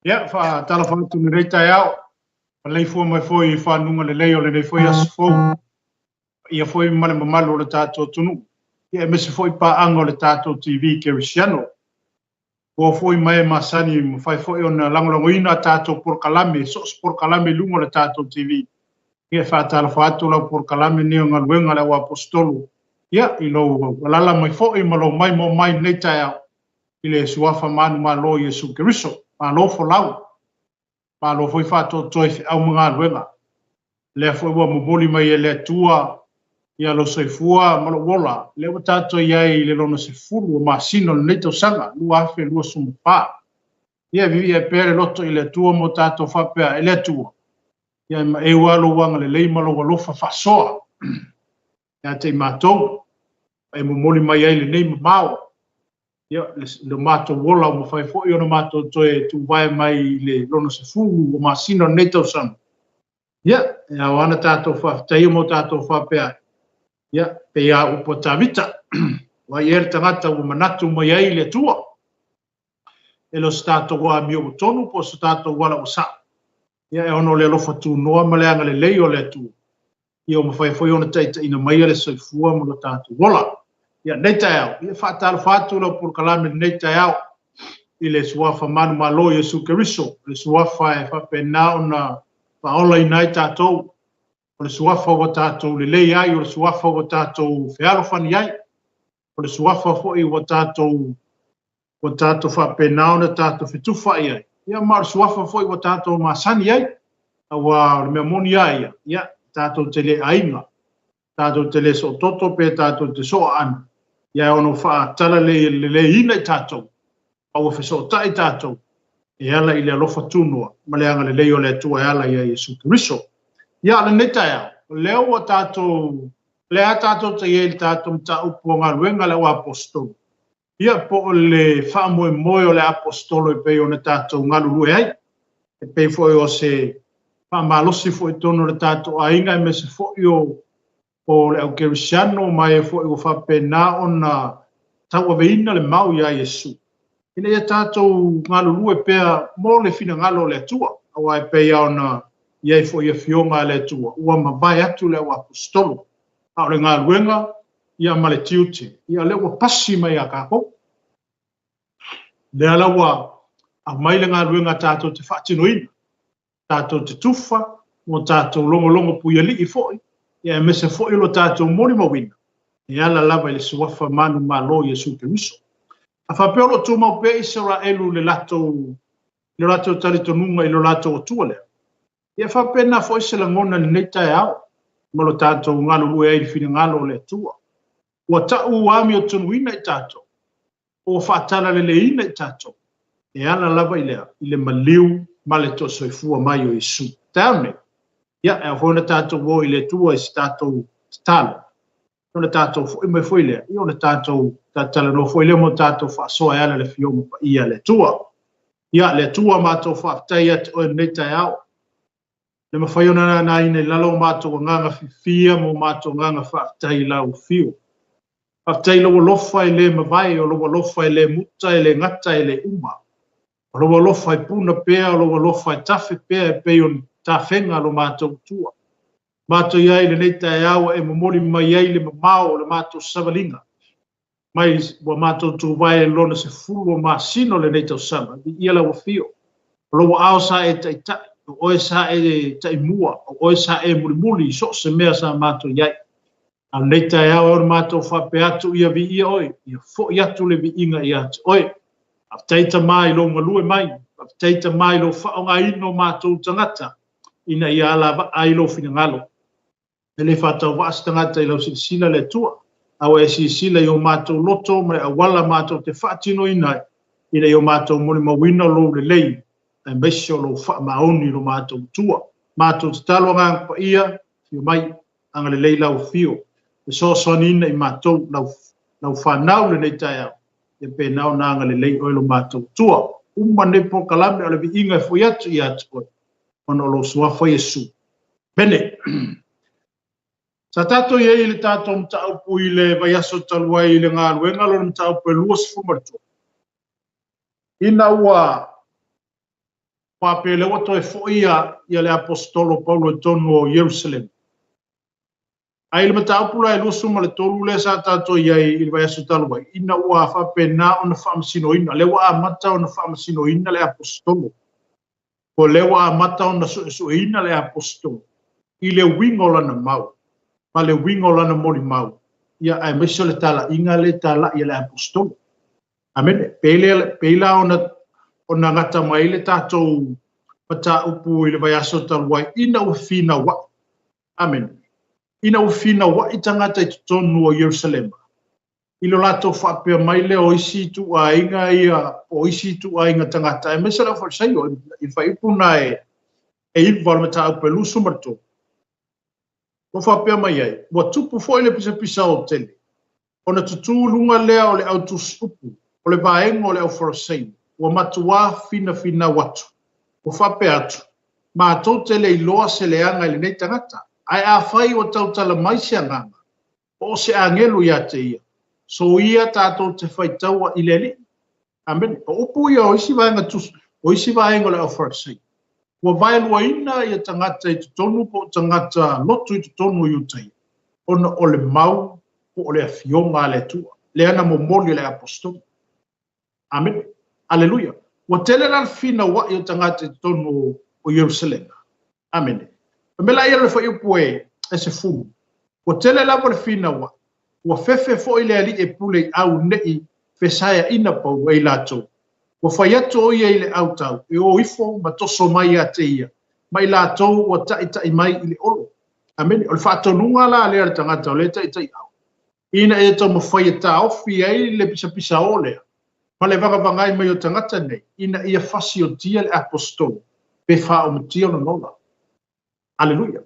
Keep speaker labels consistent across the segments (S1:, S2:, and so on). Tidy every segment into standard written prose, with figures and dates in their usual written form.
S1: Ia, faatalofa atu i lenei taeao, maleifua mai foi i fanuga lelei o lenei foi aso fou, paia foi ma le mamalu o le tatou atunuu, ia aemaise foi paaga o le tatou TV Kerisiano. Ua foi mai e masani mafai foi ona lagolagoina a tatou polokalame, so o se polokalame i luga o le tatou TV. Ia, e faatalofa atu lau polokalame lenei o galuega a le au aposetolo, ia, i lou alaala mai foi ma lou maimoa mai i lenei taeao i le Suafa manumalo o Iesu Keriso. Malo folau, malo foi faatoatoa i feau ma galuega. Lea foi ua momoli mai e le Atua ia lou soifua ma lou ola, lea ua tatou i ai i le lona 10 o masina o lenei tausaga 2024. Ia, viia pea le loto i le Atua mo tatou faapea, e le Atua, ia e maeu lava lou agalelei ma lou alofa faasoa ia te i matou, e momoli mai ai lenei mamao, ia, le matou ola ua mafai foi ona matou toe tuvae mai i le lona 10 o masina o lenei tausaga. Ia, e ao lava ona tatou faafetaia ma o tatou faapea ai, ia, pei lava upu a Tavita, o ai ea le tagata ua manatu mai ai i le Atua? E le o se tatou amio ua tonu po o se tatou ala ua sao. Ia, e ono o le alofa tunoa ma le agalelei o le Atua, ia ua mafai foi ona taitaiina maia le soifua ma lo tatou ola. Ia, lenei taeao, ia faatalofa atu lau polokalame i lenei taeao i le Suafa manumalo Iesu Keriso, le Suafa e faapena ona faaolaina ai tatou, o le Suafa ua tatou lelei ai, o le Suafa ua tatou fealofani ai, o le Suafa foi ua tatou ua tatou faapena ona tatou fetufaai ai, ia ma o le Suafa foi ua tatou masani ai, aua o le mea moni lava ia, ia, tatou te le aiga, tatou te le soototo pe tatou te sooaano, ia e ono faatalaleleiina i tatou, a ua fesootai tatou e ala i le alofa tunoa ma le agalelei o le Atua e ala ia Iesu Keriso. Ia, o lenei taeao, o lea ua tatou, lea lava tatou te i ai i le tatou mataupu o galuega a le au aposetolo, ia po o le faamoemoe o le aposetolo e pei ona tatou galulue ai, e pei foi o se faamalosi foi i totonu o le tatou aiga aemaise foi o le au kerisiano ma e foi ua faapena ona tauaveina le mau ia Iesu, ina ia tatou galulue pea mo le finagalo o le Atua, aua e pei lava ona i ai foi afioga a le Atua, ua mavae atu le au aposetolo, a o le galuega ia ma le tiute, ia lea ua pasi mai ia tatou. Lea la ua aumai le galuega tatou te faatinoina, tatou te tufa, mo tatou logologo puialii foi, ia aemaise foi o lo tatou molimauina, e ala lava i le Suafa manumalo Iesu Keriso. A faapea o lo o tumau pea Isaraelu i le latou i lo latou talitonuga i lo latou Atua lea, ia faapena foi se lagona i lenei taeao ma lo tatou galulue ai i le finagalo o le Atua. Ua tau amiotonuina i tatou, ua faatalaleleina i tatou, e ala lava i lea, i le maliu ma le toasoifua mai o Iesu. Taeao nei, ia, e ao foi ona tatou o i le Atua i se tatou tatalo, ona tatou foi mai foi lea, ia ona tatou talanoa foi lea mo tatou faasoa e ala i le Afioga Paia a le Atua. Ia, le Atua, matou faafetai ia te Oe i lenei taeao, le mafai ona nānāina i lalo o matou agaga fiafia ma o matou agaga faafetai i lau afio. Faafetai i lou alofa e le mavae, o lou alofa e le muta, e le gata, e le uma. O lou alofa e puna pea, o lou alofa e tafe pea e pei o ni tafega a lo matou Atua. Matou i ai i lenei taeao ua e momoli mai ai le mamao o le matou savaliga mai ua matou tuvae i lona 10 o masina o lenei tausaga. Viia lau afio. O lou aao sa e taitai, o oe sa e taimua, o oe sa e mulimuli i so o se mea sa matou i ai. A o lenei taeao e ono matou faapea atu ia viia oe, ia foi atu le viiga ia te oe. Faafetai Tama i lou galue mai, faafetai Tama i lou faaaogaina o matou tagata ina ia alavaa ai lou finagalo. E le faatauvaa se tagata i lau silasila le Atua, a ua e silasila i o matou loto ma le auala matou te faatinoina ai, ina ia o matou molimauina lou lelei, aemaise o lou faamaoni i lo matou Atua. Matou tatalo Agaga Paia, afio mai, agalelei lau afio, fesoasoaniina i matou, lau, lau fanau lenei taeao, ia pena ona agalelei oe lo matou Atua. Uma nei polokalame o le viiga e foi atu ia te oe, ona o lou suafa Iesu. Amene. Sa tatou i ai i le tatou mataupu i le vaiaso talu ai i le galuega lona mataupu e 23. Ina ua Faapea lea ua toe foi ia le Aposetolo Paulo i totonu o Ierusalema. Ae i le mataupu la e 23 lea sa tatou i ai i le vaiaso talu ai, ina ua faapena ona faamasinoina, lea ua amata ona faamasinoina le Aposetolo. O lea ua amata ona suesueina le Aposetolo i le uiga o lana mau ma le uiga o lana molimau, ia aemaise o le talaiga lea e talai e le Aposetolo. Amene. Pei la ona gata mai le tatou mataupu i le vaiaso talu ai, ina ua finauai. Amene. Ina ua finauai tagata i totonu o Ierusalema, i lo latou faapea mai lea o isi ituaiga ia, o isi ituaiga tagata, aemaise le aufalesaio, i le faaiupu na e 9 o le mataupu e 23. Ua faapea mai ai, ua tupu foi le pisapisa tele, ona tutū luga lea o le au tusiupu, o le vaega o le aufalesaio, ua matuā finafinau atu, ua faapea atu, matou te le iloa se leaga i lenei tagata, ae afai ua tautala mai se agaga, po o se agelu ia te ia, soia tatou te faitaua i le Alii. Amene. O upu ia o isi vaega tusi, o isi vaega o le aufalesaio. Ua vaeluaina ia tagata i totonu po o tagata lotu i totonu o Iutaia, ona o le mau po o le afioga a le Atua, lea na momoli e le Aposetolo. Amene. Aleluia. Ua tele la le finauai o tagata i totonu o Ierusalema. Amene. O mea ia o le fuaiupu e 10. Ua tele lava le finauai. Ua fefe foi le alii e pule i au nei fesaeaina Paulo e i latou. Ua fai atu o ia i le autau, e o ifo ma toso mai ia te ia, ma i latou ua taʻitaʻi mai i le olo. Amene. O le faatonuga la lea le tagata o le taʻitaʻi au, ina ia taumafai e taofi ai le pisapisa o lea, ma le vagavagai mai o tagata nei, ina ia fasiotia le Aposetolo, pe faaomatia ona ola. Aleluia.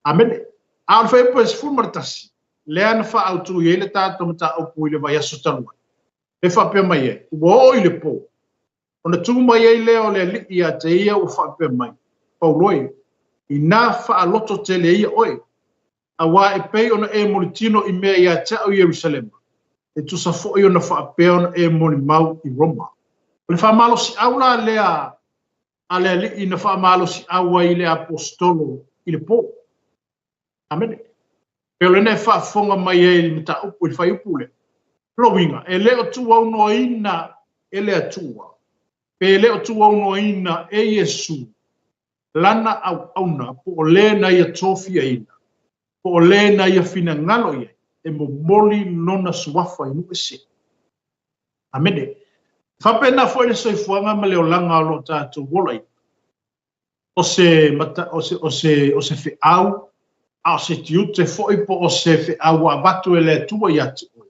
S1: Amene. A o le fuaiupu e 11, lea na faaautu i ai le tatou mataupu i le vaiaso talu ai. E faapea mai ai, ua oo i le po, ona tu mai ai lea o le alii ia te ia ua faapea mai, Paulo e, ina faaloto tele ia oe, auā e pei ona e molitino i mea ia te au i Ierusalema, e tusa foi ona faapea ona e molimau i Roma. O le faamalosiau la lea a le alii na faamalosiau ai i le Aposetolo i le po. Amene. Pe o lena e faafofoga mai ai i le mataupu i le fuaiupu lea. Lona uiga, e le o tuuaunoaina e le Atua, pe le o tuuaunoaina e Iesu lana auauna po o le na ia tofiaina, po o le na ia finagalo i ai, e momoli lona suafa i nuu ese. Amene. Faapena foi le soifuaga ma le olaga o lo tatou ola i. O se o se feau, a o se tiute foi po o se feau ua avatu e le Atua ia te oe.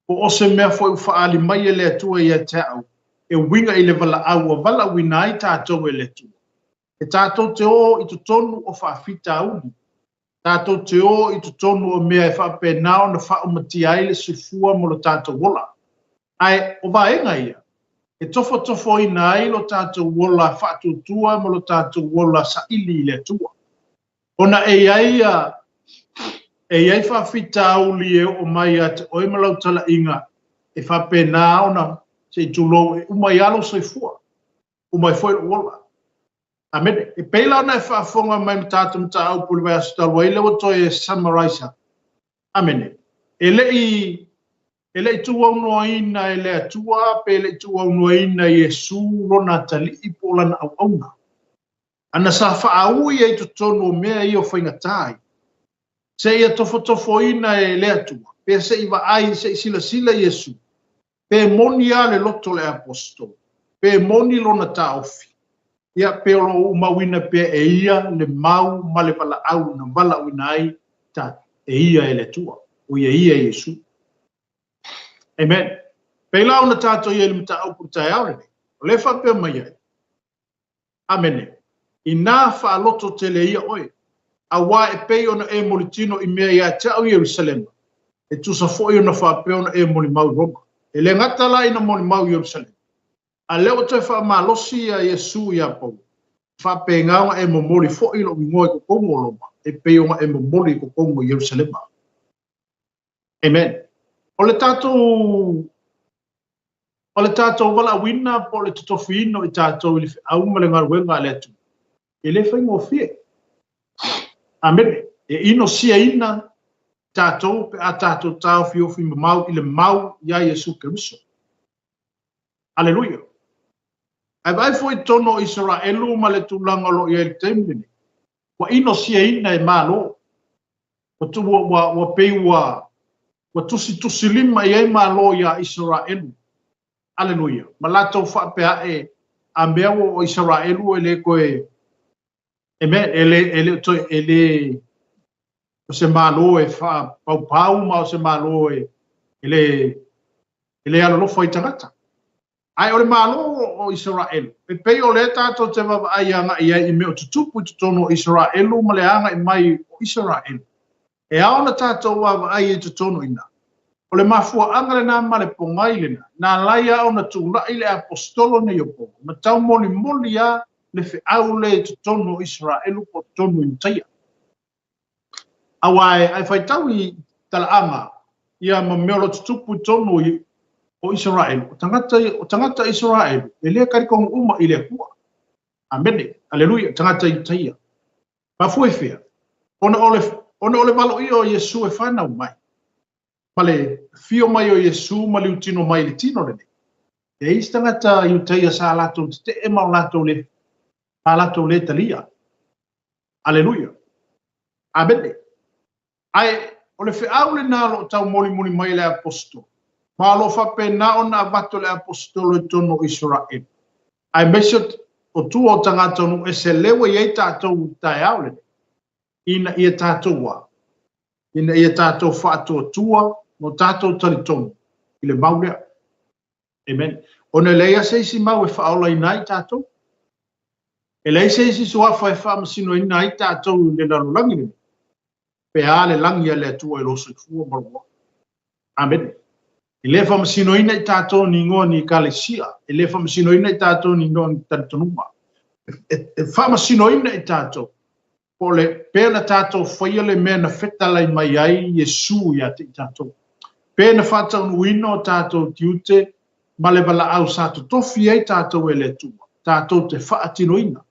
S1: Po o se mea foi ua faaali mai e le Atua ia te au, e uiga i le valaau ua valaauina ai tatou e le Atua. E tatou te o i totonu o faafitauli, tatou te o i totonu o mea e faapena ona faaumatia ai le soifua mo lo tatou ola. Ae o vaega ia, e tofotofoina ai lo tatou ola faatuatua ma lo tatou ola saili i le Atua. Ona e i ai faafitauli e oo mai ia te oe ma lau talaiga e faapena ona se i tulou e uma ai lava lou soifua, uma ai foi lou ola. Amene. E pei la ona e faafofoga mai ma tatou mataupu i le vaiaso talu ai lea ua toe summarize atu. Amene. E le i tuuaunoaina e le Atua pe le i tuuaunoaina e Iesu lona atalii po o lana auauna. Ana sa faaui ai totonu o mea ia o faigata ai, seia tofotofoina e le Atua, pe se i vaai, se i silasila Iesu, pe moni lava le loto o le Aposetolo, pe moni lona taofi, ia pe o lo o umauina pea e ia le mau ma le valaau na valaauina ai ta e ia e le Atua, o ia ia Iesu. Amen. Pei la ona tatou i ai i le mataupu i le taeao lenei, o lea e faapea mai ai, Amene. Ina faaloto tele ia oe, auā e pei ona e molitino i mea ia te au i Ierusalema, e tusa foi ona faapea ona e molimau i Roma. E le gata la ina molimau i Ierusalema, a lea ua toe faamalosi ia Iesu iā Paulo, e faapena ona e momoli foi lou igoa i totonu o Roma, e pei ona e momoli i totonu o Ierusalema. Amen. O le tatou. O le tatou valaauina po o le totofiina o i tatou i le feau ma le galuega a le Atua, e le faigofie. Amene. E inosiaina tatou pe a tatou taofiofi mamao i le mau iā Iesu Keriso. Aleluia. Ae vaai foi i totonu o Isaraelu ma le tulaga o lo o i ai i le taimi lenei, ua inosiaina e Malo. Ua, ua, ua pei ua, ua tusitusilima i ai Malo iā Isaraelu. Aleluia. Ma latou faapea ae, a mea ua o Isaraelu e le toe, amen, e le, e le toe, e le, o se Malo e faapaupau ma o se Malo e, e le, e le alolofa i tagata. Ae o le Malo o Isaraelu, e pei o lea tatou te vaavaai agai i ai i mea o tutupu i totonu o Isaraelu ma le agai mai o Isaraelu. E ao ona tatou vaavaai i totonu i ina. O le mafuaaga lena ma le pogai lena, na ala ai lava ona tulai le aposetolo nei o Paulo ma taumolimoli lava le feau lea i totonu o Isaraelu po o totonu o Iutaia. Aua e faitau i talaaga ia ma mea o lo o tutupu i totonu o Isaraelu, o tagata, o tagata Isaraelu e le talitonu uma i le Atua. Amene. Aleluia. Tagata Iutaia. Mafua i fea? Ona o le, ona o le valoia o Iesu e fanau mai, ma le afio mai o Iesu ma liutino mai i le tino lenei. E i ai isi tagata Iutaia sa latou tetee ma o latou le, ma latou le talia. Aleluia. Amene. Ae o le feau lena o lo o taumolimoli mai e le aposetolo, ma o lo o faapena ona avatu e le aposetolo i totonu o Isaraelu, aemaise o tua o tagata o nuu ese lea ua i ai tatou i le taeao lenei, ina ia tatou a? Ina ia tatou faatuatua ma o tatou talitonu i le mau lea. Amen. Ona e leai lava se isi mau e faaolaina ai tatou. E leai se isi suafa e faamasinoina ai tatou i le lalolagi lenei, pe a le lagi a le Atua i lou soifua ma lou ola. Amene. E le faamasinoina i tatou ni igoa ni ekalesia, e le faamasinoina i tatou ni igoa ni talitonuga. E, e faamasinoina i tatou po o le pea na tatou faia le mea na fetalai mai ai Iesu ia te i tatou. Pe na faataunuuina o tatou tiute ma le valaau sa totofi ai tatou e le Atua, tatou te faatinoina.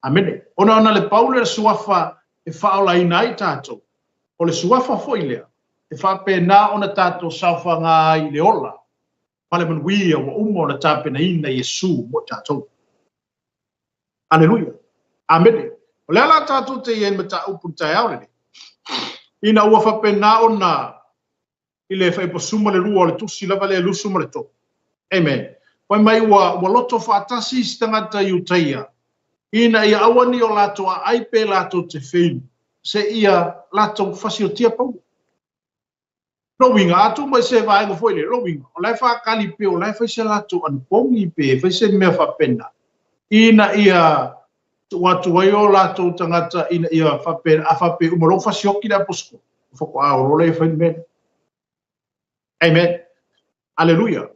S1: Amene. Ona ona le pau lea o le suafa e faaolaina ai tatou, o le suafa foi lea e faapena ona tatou saofaga ai i le ola ma le manuia ua uma ona tapenaina Iesu mo i tatou. Aleluia. Amene. O le a la tatou te i ai i le mataupu i le taeao lenei? Ina ua faapena ona i le faipasuma le lua o le tusi lava lea 23. Amen. Fai mai ua, ua loto faatasi isi tagata Iutaia, ina ia aua ne i o latou aai pe latou te feinu, seia latou fasiotia Paulo. Lou uiga, a tuu mai se vaega foi lea, lou uiga, o la e faakali pe o la e fai se latou anapogi pe fai se mea faapena, ina ia tuu atu ai o latou tagata ina ia faapena, a faapea uma loa ua fasioki le aposetolo, faatoa o loa lea e fai le mea lea. Amen. Aleluia.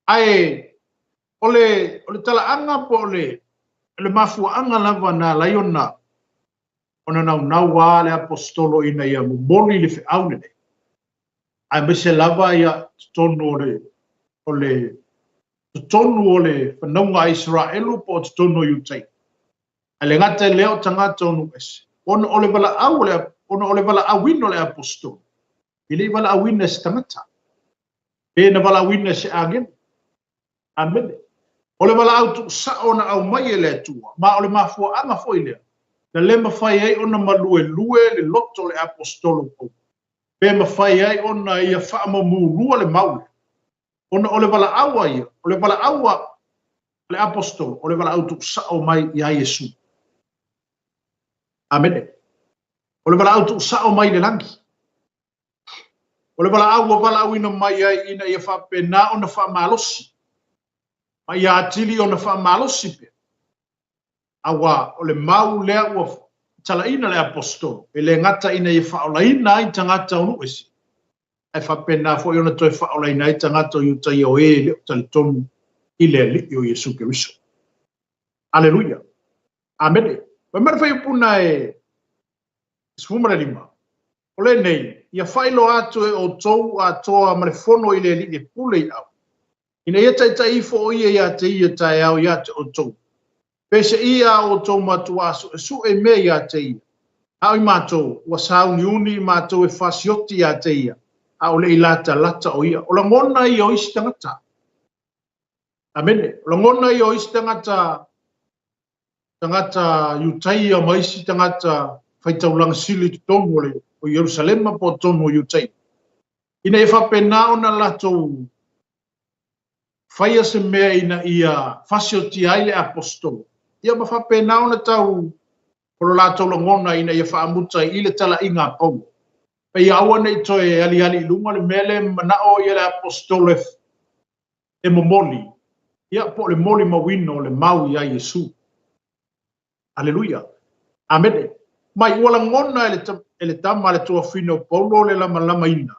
S1: Ae o le, o le talaaga po o le, o le mafuaaga lava na ala ai ona ona naunau lava le aposetolo ina ia momoli le feau lenei, aemaise lava ia totonu o le, o le, totonu o le fanauga a Isaraelu po o totonu o Iutaia. Ae le gata i lea o tagata o nuu ese, ona o le valaau o le, ona o le valaauina o le aposetolo, e le i valaauina e se tagata, pe na valaauina e se agelu. Amene. O le valaau tuusao na aumai e le Atua, ma o le mafuaaga foi lea na le mafai ai ona maluelue le loto o le aposetolo Paulo, pe mafai ai ona ia faamamulua le mau lea, ona o le valaau a ia, o le valaau a le aposetolo, o le valaau tuusao mai iā Iesu. Amene. O le valaau tuusao mai le lagi. O le valaau ua valaauina mai ai ina ia faapena ona faamalosi, ma ia atili ona faamalosi pea, aua o le mau lea ua talaina le aposetolo, e le gata ina ia faaolaina ai tagata o nuu ese, ae faapena foi ona toe faaolaina ai tagata o Iutaia o e le o talitonu i le Alii o Iesu Keriso. Aleluia! Amene. Fai mai le fuaiupu e 15, O lenei, ia faailoa atu e outou atoa ma le fono i le Alii e pule i au. Ina ia taitai ifo ʻo ia iā te ia taeao iā te ʻoutou. Peiseʻī a ʻoutou matuā suʻesuʻe i mea iā te ia. A ʻo i mātou, ua sāuniuni i mātou e fasioti iā te ia, ʻaʻole i latalata ʻo ia. O lagona ia o isi tagata. Amene. O lagona ia o isi tagata, tagata Iutaia ma isi tagata faitaulaga sili i totonu o le o Ierusalema po o totonu o Iutaia. Ina ia faapena ona latou faia se mea ina ia fasiotia ai le aposetolo, ia ma faapena ona tau o lo latou lagona ina ia faamuta i le talaiga a Paulo, ma ia aua ne i toe aliali i luga le mea lea e manao ia le aposetolo e momoli, ia po o le molimauina o le mau iā Iesu. Aleluia. Amene. Mai ua lagona e le, e le tama a le tuafine o Paulo le lamalamaina,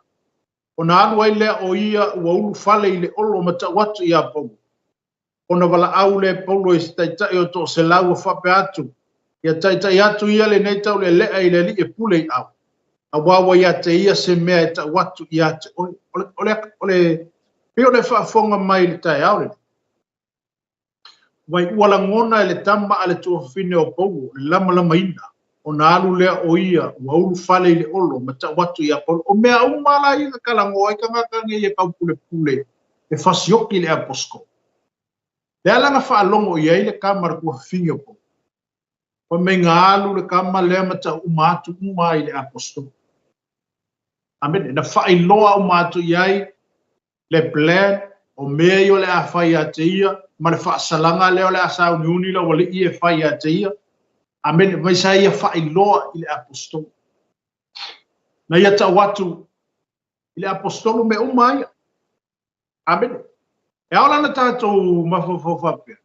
S1: ona alu ai lea o ia ua ulufale i le olo ma tau atu iā Paulo. Ona valaau lea e Paulo i se taitai o toaselau ua faapea atu, Ia taitai atu ia lenei taulealea i le alii e pule i au, auā ua ia te ia se mea e tau atu ia te oe. O le, o le, o le, pei ona e faafofoga mai i le taeao lenei. Mai ua lagona e le tama a le tuafafine o Paulo le lamalamaina, ona alu lea o ia ua ulufale i le olo ma tau atu iā Paulo, O mea uma la ia na kalagoa ai tagata nei e taupulepule e fasioki le aposetolo. Le ala na faalogo i ai le tama a le tuafafine o Paulo, fai mai na alu le tama lea ma tau uma atu uma i le aposetolo. Amene. Na faailoa uma atu i ai le plan o mea ia o le a fai ia te ia, ma le faasalaga lea o le a sauniuni lau alii e fai ia te ia. Amene. Mai sa ia faailoa i le aposetolo. Na ia tau atu i le aposetolo mea uma ia. Amene. E ao la ona tatou mafaufau faapea,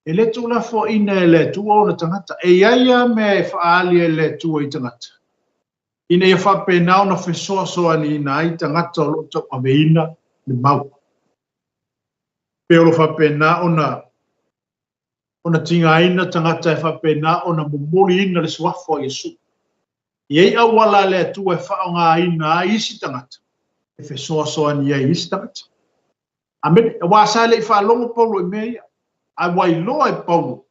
S1: e le tuulafoaina e le Atua ona tagata. E i ai lava mea e faaali e le Atua i tagata, ina ia faapena ona fesoasoaniina ai tagata o lo o tauaveina le mau. Pe o lo o faapena ona ona tigaina tagata e faapena ona momoliina le suafa o Iesu. E i ai auala a le Atua e faaaogaina ai isi tagata e fesoasoani ai i isi tagata. Amene. Aua sa le i faalogo Paulo i mea ia, ae ua iloa e Paulo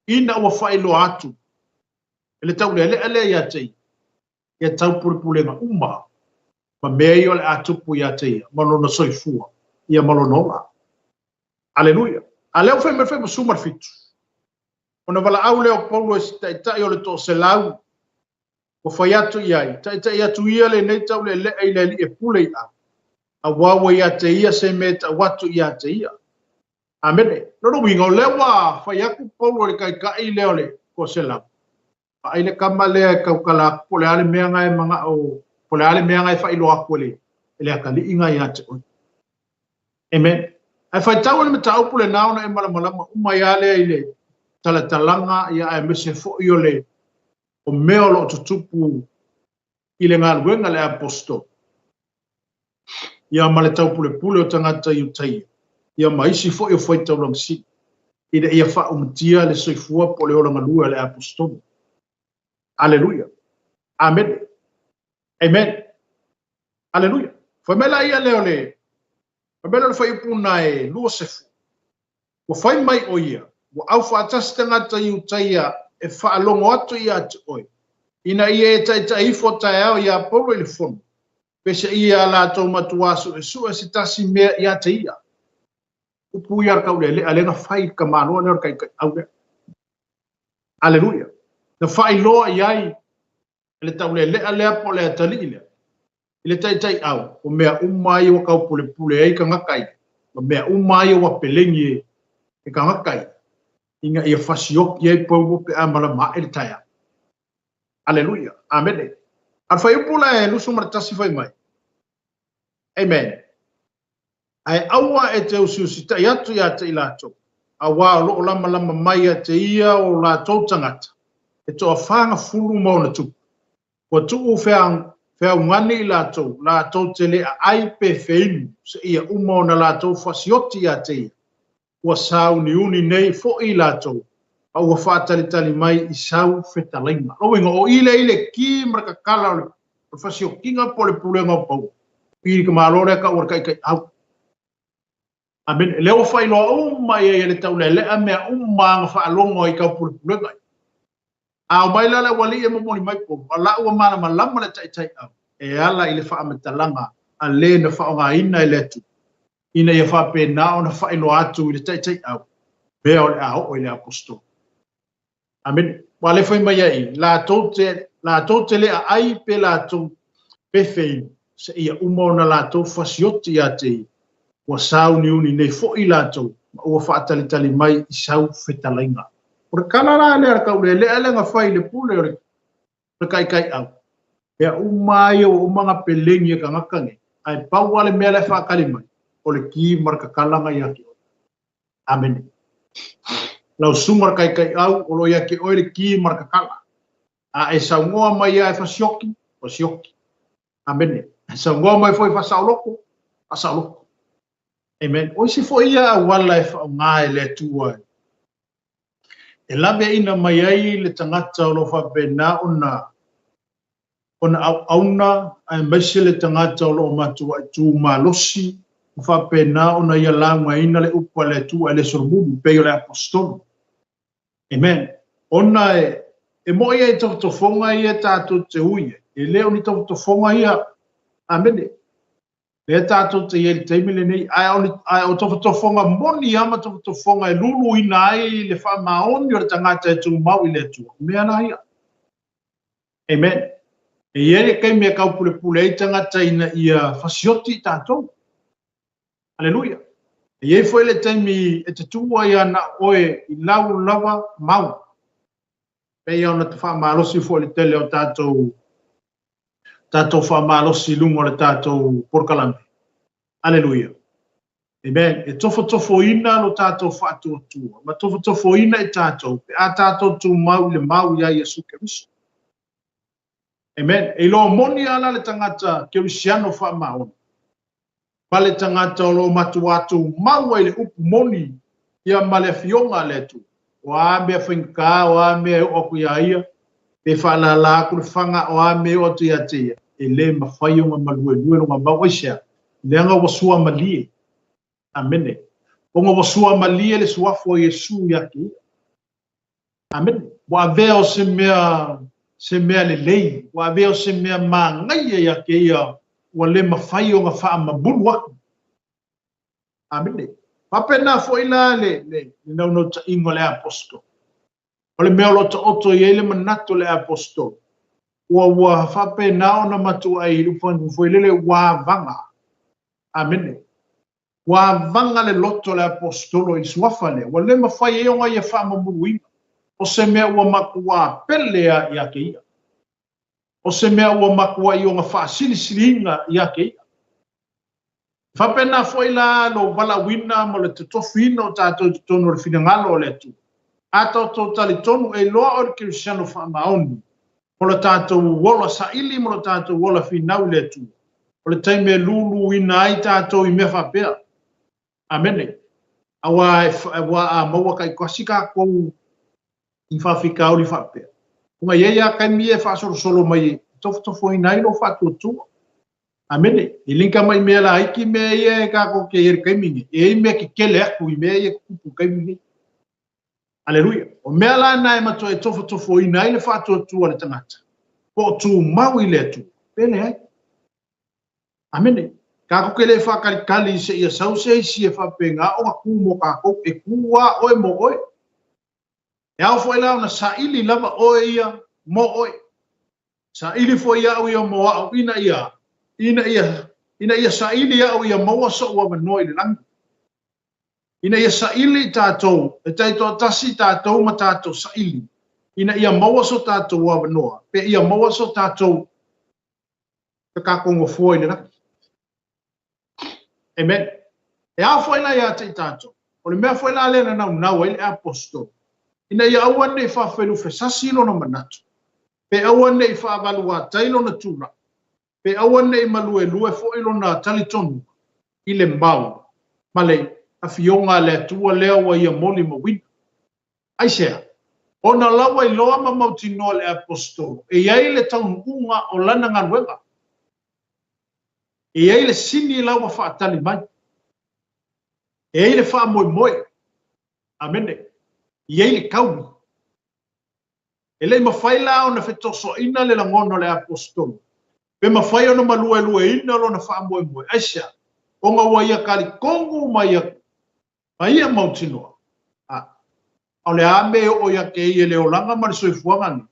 S1: ina ua faailoa atu e le taulealea lea ia te ia, ia taupulepulega uma ma mea ia o le a tupu ia te ia ma lona soifua, ia ma lona ola. Aleluia. A lea ua fai mai le fuaiupu 17, ona valaau lea o Paulo i se taitai o le toaselau, ua fai atu i ai, Taitai atu ia lenei taulealea i le alii e pule i au, auā ua ia te ia se mea e tau atu ia te ia. Amene. Lona uiga, o lea ua fai atu Paulo i le taitai lea o le toaselau, Vaai le tama lea e tautala atu po o le a le mea na e manao, po o le a le mea na e faailoa atu e le, e le atalii na ia te oe. Amen. Ae faitau i le mataupu lena ona e malamalama uma ai lava lea i le talatalaga ia aemaise foi o le o mea o lo o tutupu i le galuega a le aposetolo ia ma le taupulepule o tagata Iutaia ia ma isi foi o faitaulaga sili ina ia faaumatia le soifua po o le ola galue a le aposetolo. Aleluia. Amene. Amen. Aleluia. Fai mai la ia lea o le fai mai lea o le fuaiupu na e 20. Ua fai mai ʻo ia, Ua aufaatasi tagata Iutaia e faalogo atu ia te oe, ina ia e taitai ifo taeao iā Paulo i le fono, peiseai a latou matuā suesue se tasi mea ia te ia. Upu ia a le taulealea lea na fai i le tamaloa lea o le taitaiau lea. Aleluia! Na faailoa i ai e le taulealea lea po o le atalii lea, i le taitaiau, o mea uma ia ua taupulepule ai tagata ia, ma mea uma ia ua pelegi e tagata ia, ina ia fasioki ai Paulo pe a malama aʻe le taeao. Aleluia. Amene. A o le fuaiupu la e 21 fai mai. Amen. Ae aua e te usiusitai atu ia te i latou, auā o lo o lamalama mai ia te ia o latou tagata, e toafāgafulu ma ona tupu. Ua tuu feaugani i latou, latou te le aai pe feinu, seia uma ona latou fasioti ia te ia. Ua sāuniuni nei foʻi i latou, a ua faatalitali mai i sau fetalaiga. Lona uiga, o i lea i le ki ma le kakala o le fasiokiga po o le pulega o Paulo, i le tamaloa lea e tau o le taitaiau. Amene. Lea ua faailoa uma i ai e le taulealea mea uma aga faalogo ai taupulepulega ia. A omai la le aualii e momoli mai polo, a la ua malamalama le taitaiau e ala i le faamatalaga a le na faaaogaina e le Atua, ina ia faapena ona faailoa atu i le taitaiau mea o le a oo i le aposetolo. Amene. Ua le fai mai ai, latou te, latou te le aai pe latou pe feinu, seia uma ona latou fasioti ia te ia, ua sauniuni nei foi latou, ma ua faatalitali mai i sau fetalaiga. O le tala la lea a le taulealea lea na fai i le pule o le taitaiau, mea uma lava ia ua uma ona pelegi e tagata nei, ae pau lava le mea la e faatali mai, o le ki ma le tatalaga ia te oe. Amene. Lau susuga le taitaiau, o lo o ia te oe le ki ma le tatala. A e saunoa mai lava e fasioki, fasioki. Amene. E saunoa mai foi faasaoloko, faasaoloko. Amen. O isi foi ia auala e faaaoga e le Atua e laveaiina mai ai le tagata o lo o faapena ona ona auauna aemaise le tagata o lo o matuai tu malosi ma faapena ona ia laugaina le upu a le Atua e le solomuli pei o le aposetolo. Amen. Ona e, e mo'i ai tofotofoga ia tatou te ui ai. E le o ni tofotofoga ia. Amene. Lea tatou te i ai i le taimi lenei, ae o, ae o tofotofoga moni lava ma tofotofoga e luluina ai le faamaoni o le tagata e tumau i le Atua, o mea la ia. Amen. E i ai le taimi e taupulepule ai tagata ina ia fasioti i tatou. Aleluia. E i ai foi le taimi e te tuu ai a na o oe i lau lava mau. Pei ona te faamalosi foi i le tele o tatou tatou faamalosi i luga o le tatou polokalame. Aleluia. Amen. E tofotofoina lo tatou faatuatua ma tofotofoina i tatou pe a tatou tumau i le mau iā Iesu Keriso. Amen. E iloa moni lava la le tagata kerisiano faamaoni ma le tagata o lo o matuā tumau ai i le upu moni ia ma le Afioga a le Atua. O a mea faigata, o a mea e oo atu iā ia, pe faalala atu le faga, o a mea e oo atu ia te ia, e le mafai ona maluelue lona mau. Aisea? Leaga ua suamalie. Amene. Ona ua suamalie le suafa o Iesu ia te ia. Amene. Ua avea o se mea, se mea lelei, ua avea o se mea manaia ia te ia, ua le mafai ona faamamulu atu. Amene. Faapena foi la le, le, le naunautaiga o le aposetolo. O le mea o lo o taoto i ai le manatu o le aposetolo, ua, ua faapena ona matuai lufangu foi lele ua avaga. Amene. Ua avaga le loto o le aposetolo i le suafa lea, ua le mafai ai ona ia faamamuluina, o se mea ua matuā pele lava ia te ia. O se mea ua matuai ona faasilisiliina ia te ia. E faapena foi la lou valaauina ma le totofiina o tatou i totonu o le finagalo o le Atua. A tatou talitonu e iloa oe le Kerisiano faamaoni, mo lo tatou ola saili ma lo tatou ola finau i le Atua, o le taimi e luluina ai tatou i mea faapea. Amene. Aua, aua a maua taitasi tatou i faafitauli faapea, ona e i ai lava taimi ia e faasolosolo mai e tofotofoina ai lou faatuatua. Amene. E link mai mea laiti mea ia e tatou te i ai i le taimi nei. E i ai mea tetele atu i mea ia e tutupu i le taimi nei. Aleluia. O mea la na e matua e tofotofoina ai le faatuatua o le tagata, po o tumau i le Atua, pe leai. Amene. Tatou te le faatalitali seia sau se isi e faapena ona tu mo tatou, e tu lava oe mo oe. E ao foi la ona saili lava oe ia mo oe. Saili foi au ia mo au ina ia, ina ia, ina ia saili au ia maua so'u avanoa i le lagi. Ina ia saili i tatou, e taitoatasi tatou ma tatou saili, ina ia maua so tatou avanoa, pe ia maua so tatou, so tatou nofoa i le lagi. Amen. E ao foi la ia te i tatou, o le mea foi la lea na naunau ai le aposetolo, ina ia aua ne i faafelufesasi lona manatu, pe aua ne i faavaluatai lona tulaga, pe aua ne i maluelue foi lona talitonuga i le mau ma le Afioga a le Atua lea ua ia molimauina. Aisea? Ona laua iloa ma mautinoa le aposetolo e i ai le taunuuga o lana galuega. E i ai le sini la ua faatali mai. E i ai le faamoemoe. Amene. E i ai le taui. E le i mafai la ona fetosoaina le lagona o le Aposetolo, pe mafai ona maluelueina lona faamoemoe. Aisea? Ona ua ia talitonu ma ia, ma ia mautinoa, a, a o le a mea e oo ia te ia i le olaga ma le soifuaga nei,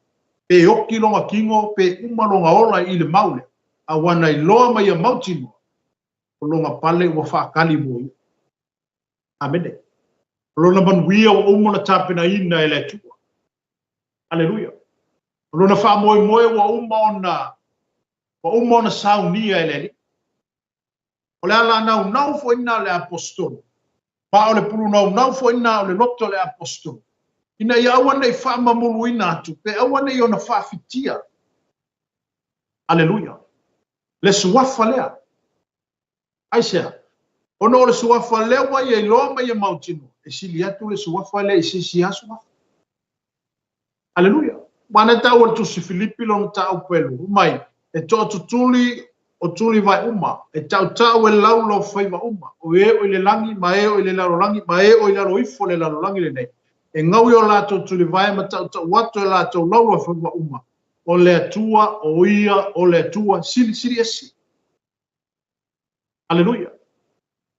S1: pe oti lona tino, pe uma lona ola i le mau lea, a ua na iloa ma ia mautinoa, o lona pale ua faatali mo ia. Amene. O lona manuia ua uma ona tapenaina e le Atua. Aleluia. O lona faamoemoe ua uma ona ua uma ona saunia e le Alii. O le ala naunau foi lena o le Aposetolo, ma o le pulu naunau foi lena o le loto o le Aposetolo, ina ia aua ne i faamamuluina atu, pe aua ne i ona faafitia. Aleluia. Le suafa lea. Aisea? Ona o le suafa lea ua ia iloa ma ia mautinoa, e sili atu le suafa lea i se isi lava suafa. Aleluia! Aua na taua e le Tusi Filipi lona mataupu e lua, mai, E toatutuli o tulivae uma, e tautau e laulau faiva uma, o e o i le lagi, ma e o i le lalolagi, ma e o i lalo ifo o le lalolagi lenei, e gau i o latou tulivae ma tautau atu e latou laulau faiva uma, o le Atua, o ia o le Atua silisili ese. Aleluia!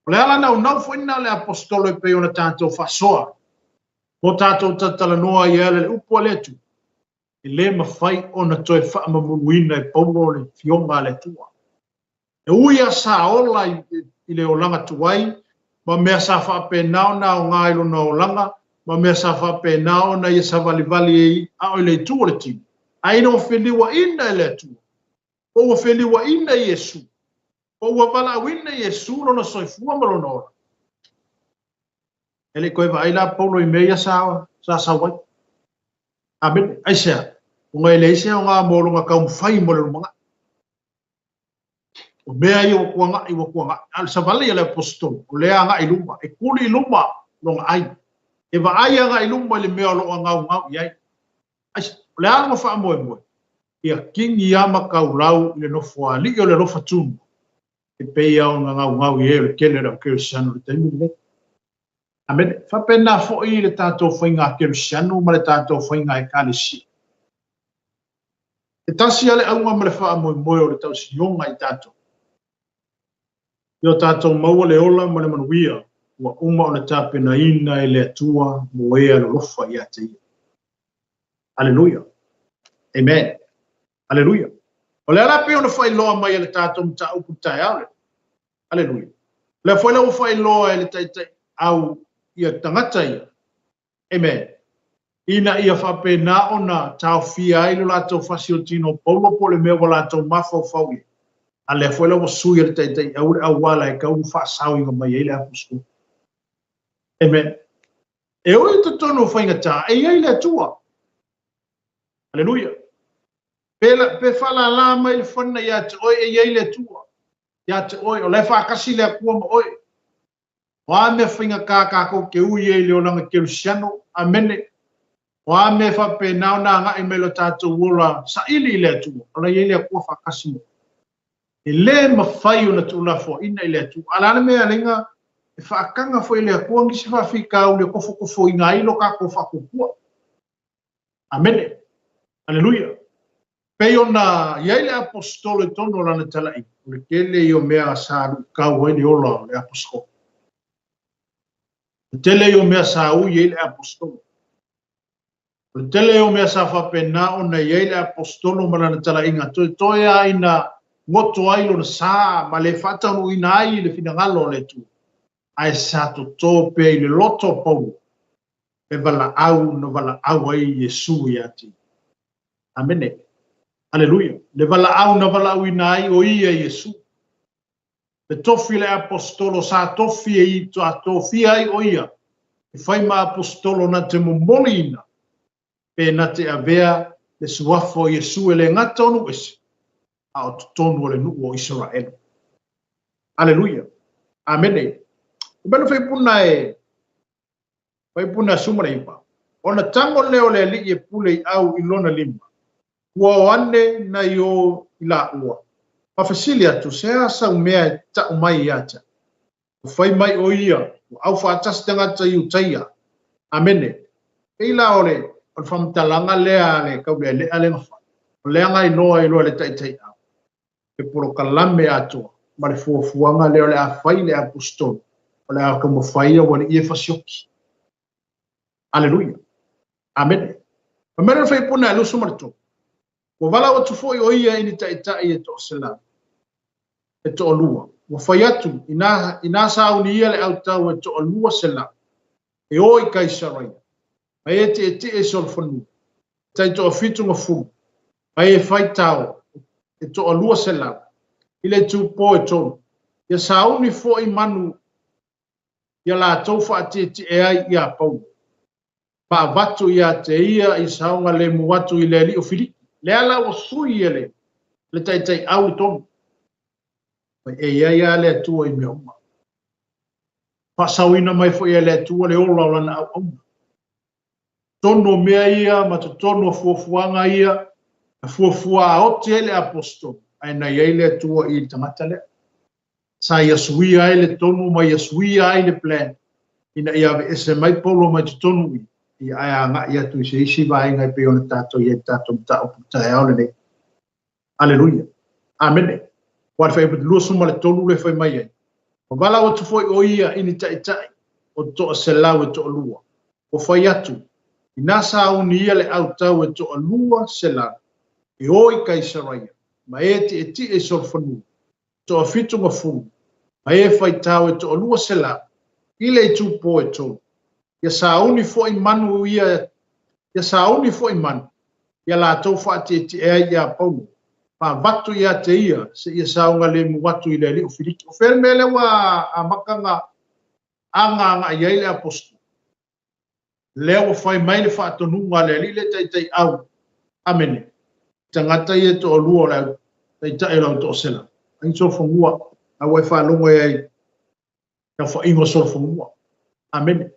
S1: O le ala naunau foi lena o le Aposetolo e pei ona tatou faasoa mo tatou talatalanoa ai e ala i le upu a le Atua, e le mafai ona toe faamamuluina e Paulo le Afioga a le Atua. E ui lava sa ola i le olaga tuai ma mea sa faapena ona aoga i lona olaga ma mea sa faapena ona ia savalivali ai a o i le itu o le tino, ae ina ua feliuaina e le Atua, po ua feliuaina Iesu, po ua valaauina Iesu lona soifua ma lona ola. E le i toe vaai la Paulo i mea ia sa, sa sau ai. Amene. Aisea? Ona e leai se aoga mo lona taumafai mo le lumanai. O mea ia ua tuanai, ua tuanai. A o le savali a le Aposetolo, o lea agai i luma, e tuli i luma lona ai. E vaai agai i luma i le mea o lo o gaugau i ai. Aisea? O le a lona faamoemoe? Ia kini lava ma taulau i le Nofoalii o le alofa tumau, e pei lava ona gaugau i ai o le tele o le au kerisiano i le taimi lenei. Amene. Faapena foi le tatou faiga kerisiano ma le tatou faiga ekalesia. E tasi lava le auga ma le faamoemoe o le tausinioga i tatou. Ia o tatou maua le ola ma le manuia ua uma ona tapenaina e le Atua mo e alolofa ia te Ia. Aleluia. Amen. Aleluia. O le a la pei ona faailoa mai e le tatou mataupu i le taeao lenei. Aleluia. O lea foi la ua faailoa e le taitai au ia tagata ia. Amen. Ina ia faapena ona taofia ai lo latou fasiotino o Paulo po o le mea ua latou mafaufau i ai. A lea foi la ua sui e le taitai au le auala e tau ona faasaoina mai ai le aposetolo. Amen. E ui i totonu o faigata, e i ai le Atua. Aleluia. Pe, pe faalala mai le fana ia te oe, e i ai le Atua. Ia te oe, o la e faatasi le Atua ma oe. O a mea faigata tatou te ui ai i le olaga kerisiano, amene. O a mea e faapena ona agai mai lo tatou ola saili i le Atua, o la e i ai le Atua faatasi ma oe. E le mafai ona tuulafoaina i le Atua. A o le a le mea e ala e faataga foi e le Atua nisi faafitauli e tofotofoina ai lo tatou faatuatua? Amene. Aleluia. Pei ona i ai le Aposetolo i totonu o lana talaiga, o le tele ia o mea sa luitau ai le ola o le Aposetolo. O le tele ia o mea sa ui ai le Aposetolo. O le tele o mea sa faapena ona i ai le Aposetolo ma lana talaiga toetoe lava ina goto ai lona sa ma le faataunuuina ai le finagalo o le Atua, ae sa toto pea i le loto o Paulo le valaau na valaau ai Iesu ia te ia. Amene. Aleluia. Le valaau na valaauina ai o ia Iesu. Le tofi le Aposetolo sa tofi e i sa tofia ai o ia e fai ma Aposetolo na te momoliina pe na te avea le suafa o Iesu e le gata o nuu ese, a o totonu o le nuu o Isaraelu. Aleluia. Amene. O mea na faipuna e Faipuna 19. Ona tago lea o le alii e pule i au i lona lima, ua o ane nai o i laua, ma fesili atu, Se a sau mea e tau mai ia te au? Ua fai mai ʻo ia, ua aufaatasi tagata Iutaia. Amene. Pei la o le o le faamatalaga lea a le Taulealea lea na fai, o lea na iloa ai loa e le Taitaiau le polokalame atoa ma le fuafuaga lea o le a fai i le Aposetolo, o le a taumafai aualii ia e fasioki. Aleluia. Amene. Fai mai le Faipuna e 23. Ua valaau atu foi ʻo ia i ni taitai e toaselau, e toalua. Ua fai atu, inā, inā sauni ia le ʻautau e 200, e o i Kaisaraia, ma e tietie i solofanua, e taitoafitu gafulu, ma e fai tao e 200, i le itupō e tolu. Ia sauni foi manu ia latou faatietie ai iā Paulo. Ma avatu ia te ia i saogalemu atu i le alii o Filipi. Lea la ua sui e le le taitaiau le tonu. Mai e i ai lava le Atua i mea uma. Faasaoina mai foi e le Atua le ola o lana auauna. Totonu o mea ia ma totonu o fuafuaga ia, na fuafua aoti ai le Aposetolo, ae na i ai le Atua i le tagata lea. Sa ia suia ai le tonu ma ia suia ai le plan ina ia aveese mai Paulo mai totonu i i ae agai atu i se isi vaega e pei ona tatou i ai i le tatou mataupu i le taeao lenei. Aleluia. Amene. Aua le Fuaiupu 23 lea e fai mai ai, Ua valaau atu foi ʻo ia i ni taitai o toaselau e toalua, ua fai atu, Inā sauni ia le ʻautau e 200 e o i Kaisaraia ma e tietie i solofanua, toafitu gafulu, ma e faitau e 200 i le itupō e tolu. Ia sauni foi manu ia, ia sauni foi manu, ia latou faatietie ai iā Paulo, ma avatu ia te ia seia saogalemu atu i le alii o Filiki. O fea le mea lea ua amata ona aga agai ai le Aposetolo? Lea ua fai mai le faatonuga a le alii le taitaiau. Amene. Tagata ia e toalua o le au taitai o le au toasela. Ai solofanua, a ua e faalogo i ai taufaaiga o solofanua. Amene.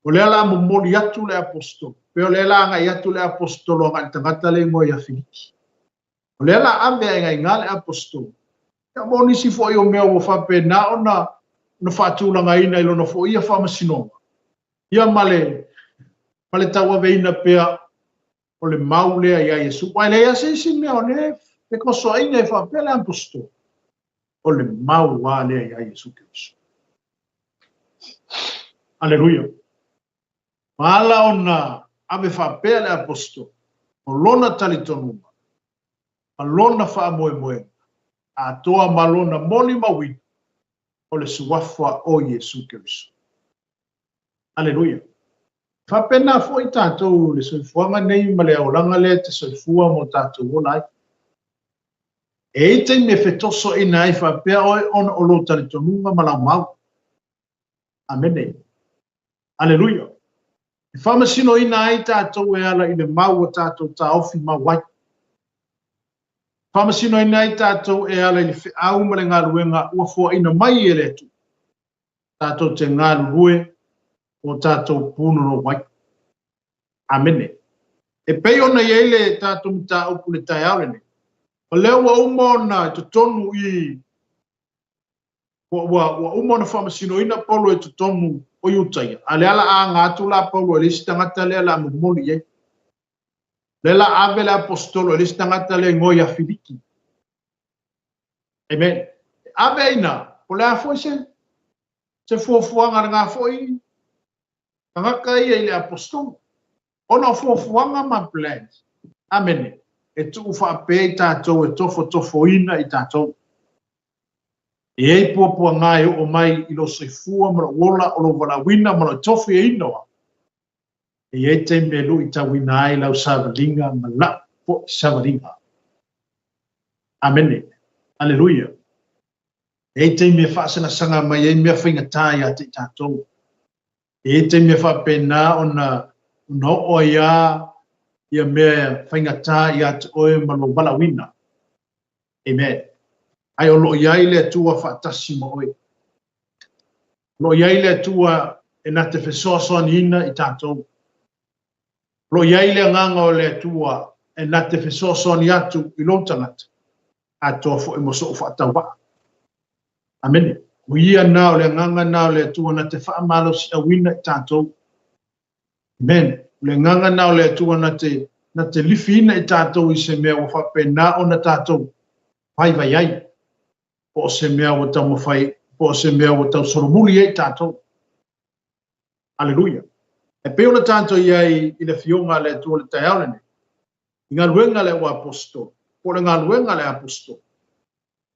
S1: O lea la momoli atu le aposetolo. Pe o lea la agai atu le aposetolo agai le tagata le igoa ia Filiki. O lea la ave ai i le aposetolo. Ia mo nisi foi o mea ua faapena ona ona faatulagaina i lona foi ia faamasinoga. Ia ma le ma le tauaveina pea o le mau lea iā Iesu. Aua e leai lava se isi mea o lea fekosoaina e faapea le aposetolo. O le mau lava lea iā Iesu Keriso. Aleluia. Ma ala ona ave faapea le aposetolo, o lona talitonuga, ma lona faamoemoega, atoa ma lona molimauina, o le suafa o Iesu Keriso. Aleluia. E faapena foi tatou le soifuaga nei ma le olaga lea e te soifua ma o tatou ola ai. E i ai taimi e fetosoaina ai faapea oe ona o lou talitonuga ma lau mau. Amene. Aleluia. E faamasinoina ai tatou e ala i le mau ua tatou taofi mau ai. Faamasinoina ai tatou e ala i le feau ma le galuega ua foaina mai e le Atua. Tatou te galulue o tatou pūnono ai. Amene. E pei ona i ai le tatou mataupu i le taeao lenei, o lea ua uma ona i totonu i ua, ua, ua uma ona faamasinoina Paulo i totonu o Iutaia, a o lea la a aga atu la Paulo i le isi tagata lea la momoli i ai. Lea la ave le aposetolo i le isi tagata lea igoa ia Filiki. Amen. E ave ai ina, po o le a foi se, se fuafuaga a lena foi tagata ia i le aposetolo. Ona o fuafuaga ma plans. Amene. E tuu faapea i tatou e tofotofoina i tatou. E i ai puapuaga e oo mai i lou soifua ma lou ola, o lou valaauina ma lou tofiaina o au. E i ai taimi e luitauina ai lau savaliga ma lau foi savaliga. Amene. Aleluia. E i ai taimi e faasangasaga mai ai mea faigata ia te i tatou. E i ai taimi e faapena ona ona oo ai lava ia mea faigata ia te oe ma lou valaauina. Amen. Ae o lo o i ai le Atua faatasi ma oe. O lo o i ai le Atua e na te fesoasoaniina i tatou. O lo o i ai le agaga o le Atua e na te fesoasoani atu i lou tagata, atoa foi mo sou faatauvaa. Amene. O ia na o le agaga na o le Atua na te faamalosiauina i tatou. Amen. O le agaga na o le Atua na te, na te lifiina i tatou i se mea ua faapena ona tatou vaivai ai, po o se mea ua taumafai, po o se mea ua tausolomuli ai tatou. Aleluia. E pei ona tatou i ai i le Afioga a le Atua i le taeao lenei, i galuega a le auaposeitolo, po o le galuega a le aposetolo,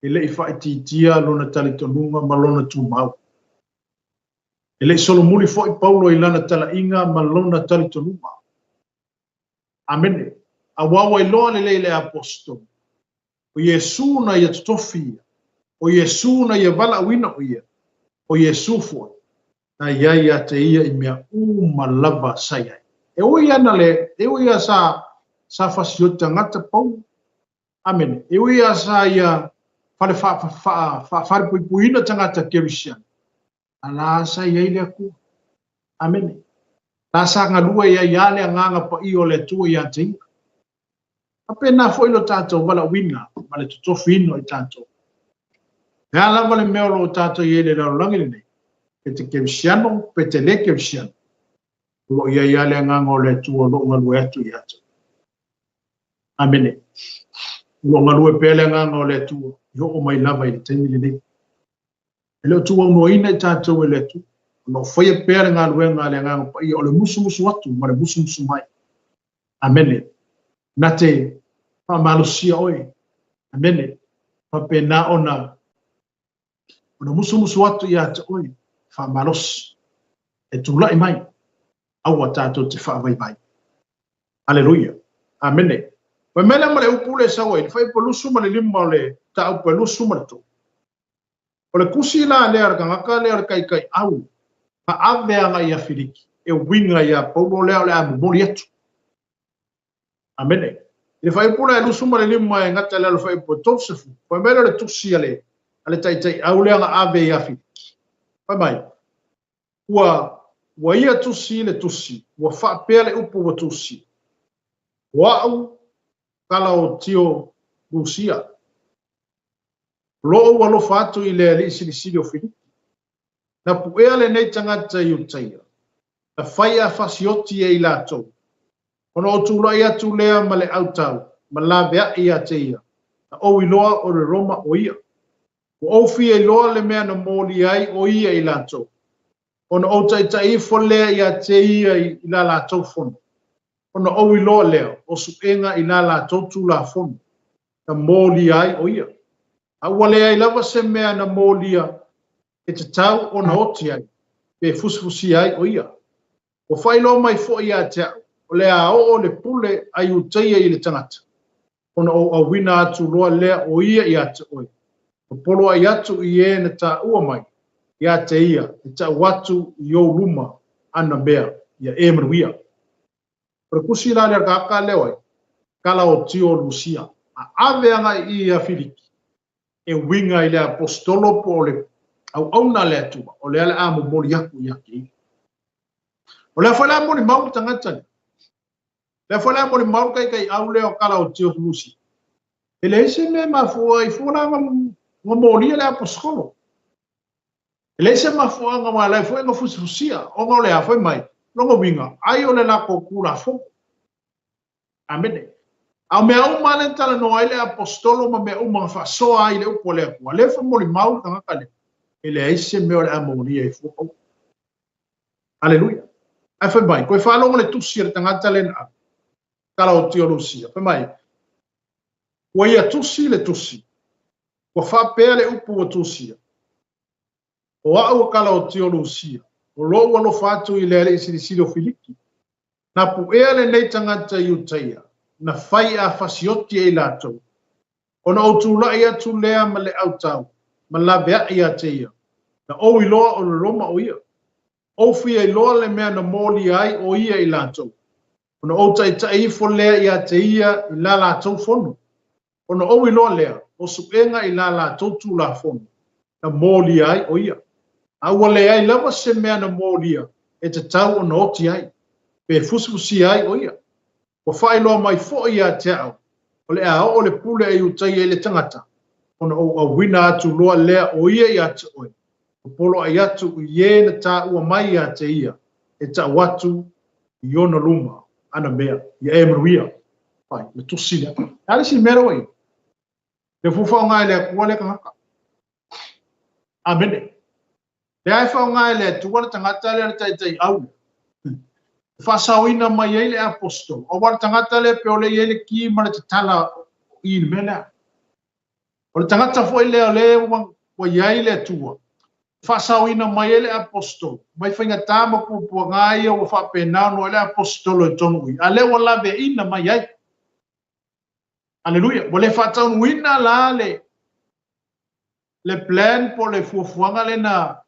S1: e le i faaitiitia lona talitonuga ma lona tumau. E le i solomuli foi Paulo i lana talaiga ma lona talitonuga. Amene. Aua ua iloa lelei e le aposetolo, o Iesu na ia totofi ia, o Iesu na ia valaauina o ia, o Iesu foi na i ai ia te ia i mea uma lava sa i ai. E ui ia na le, e ui ia sa, sa fasioti tagata Paulo. Amene. E ui ia sa ia fale fa, fa, fa, falepuipuiina tagata Kerisiano, a la sa i ai le Atua. Amene. La sa galue i ai a le agaga paia o le Atua ia te ia. Faapena foi lo tatou valaauina ma le totofiina o i tatou. E a lava le mea o lo o tatou i ai i le lalolagi lenei, pe te kerisiano, pe te le kerisiano, o lo o i ai lava le agaga o le Atua o lo o galue atu ia te oe. Amene. O lo o galue pea le agaga o le Atua i oo mai lava i le taimi lenei. E le o tuaunoaina i tatou e le Atua. O lo o faia pea le galuega a le Agaga Paia o le musumusu atu ma le musumusu mai. Amene. Na te faamalosia oe. Amene. Faapena ona ona musumusu atu ia te oe, faamalosi. E tulai mai, aua tatou te faavaivai. Aleluia. Amene. Fai mai lea ma le upu lea e sau ai, le fuaiupu 25 o le mataupu e 23. O le tusi la lea a le tagata lea o le taitaiau na ave agai ia Filiki e uiga iā Paulo lea o le a momoli atu. Amene. I le fuaiupu la e 25 e gata i lalo fuaiupu e 30, fai mai lea o le tusi a le, a le taitaiau lea na ave iā Filiki. Fai mai, ua, ua ia tusi le tusi, ua faapea le upu ua tusia. O a'u Kalaotio Lusia. O lo o ua alofa atu i le alii silisili o Filipi. Na puea lenei tagata i Iutaia, na fai a fasioti e i latou, ona ou tulai atu lea ma le autau ma laveai ia te ia, na ou iloa o le Roma o ia. Ua ou fia iloa le mea na molia ai o ia i latou, ona ou taitai ifo lea ia te ia i la latou fono, ona ou iloa lea o suega i la latou tulafono, na molia ai o ia. A ua leai lava se mea na molia e tatau ona oti ai, pe fusifusia ai o ia. Ua faailoa mai foi ia te a'u, o le a oo le pule a Iutaia i le tagata, ona ou auina atu loa lea o ia ia te oe, ma poloai atu i e na taua mai ia te ia e tau atu i ou luma ana mea, ia e manuia. O le tusi la lea a le tagata lea o ai? Kalaotio Lusia, a ave agai i ia Filiki, e uiga i le aposetolo po o le auauna a le Atua, o lea le a momoli atu ia te ia. O lea foi le a molimau le tagata lea. Lea foi le a molimau le taitaiau lea o Kalaotio Lusia. E leai se mea e mafua ai fua la na molia le aposetolo. E leai se mafuaaga ua ala ai foi ona fusifusia, ona o le a? Fai mai, lona uiga, ai o le latou Tulafono. Amene. A o mea uma lea na talanoa ai le aposetolo ma mea uma na faasoa ai i le upu a le Atua, lea e molimau le tagata lea, e leai se mea o le a molia ai fua Paulo. Aleluia. Ae fai mai, toe faalogo le tusi a le tagata lea na ave, Kalaotio Lusia, fai mai, ua ia tusi le tusi, ua faapea le upu ua tusia, O a'u a Kalaotio Lusia, o lou alofa atu i le alii silisili o Filiki, na puea lenei tagata Iutaia, na fai a fasioti e i latou, ona ou tulai atu lea ma le autau, ma laveai ia te ia, na ou iloa o le Roma o ia. Ou fia iloa le mea na molia ai o ia i latou, ona ou taitai ifo lea ia te ia i la latou fono. Ona ou iloa lea, o suega i la latou tulafono, na molia ai o ia. A ua leai lava se mea na molia e tatau ona oti ai, pe fusifusia ai o ia. Ua faailoa mai foi ia te a'u, o le a oo le pule a Iutaia i le tagata, ona ou auina atu loa lea o ia ia te oe. Ua poloai atu i e na taua mai ia te ia e tau atu i ona luma ana mea, ia e manuia. Fai, le tusi lea. A le isi mea lea ua i ai? Le ua faaaoga e le Atua lea tagata. Amene. Lea e faaaoga e le Atua le tagata lea le taitaiau. E faasaoina mai ai le apostolo. Aua le tagata lea pe o le i ai le ki ma le tatala i le mea lea. O le tagata foi lea o lea ua i ai le Atua, e faasaoina mai ai le apostolo, mai faigata ma puapuaga ia ua faapena ona o ai le apostolo i totonu i, a lea ua laveaiina mai ai. Aleluia. Ua le faataunuuina la le plan po o le fuafuaga lea na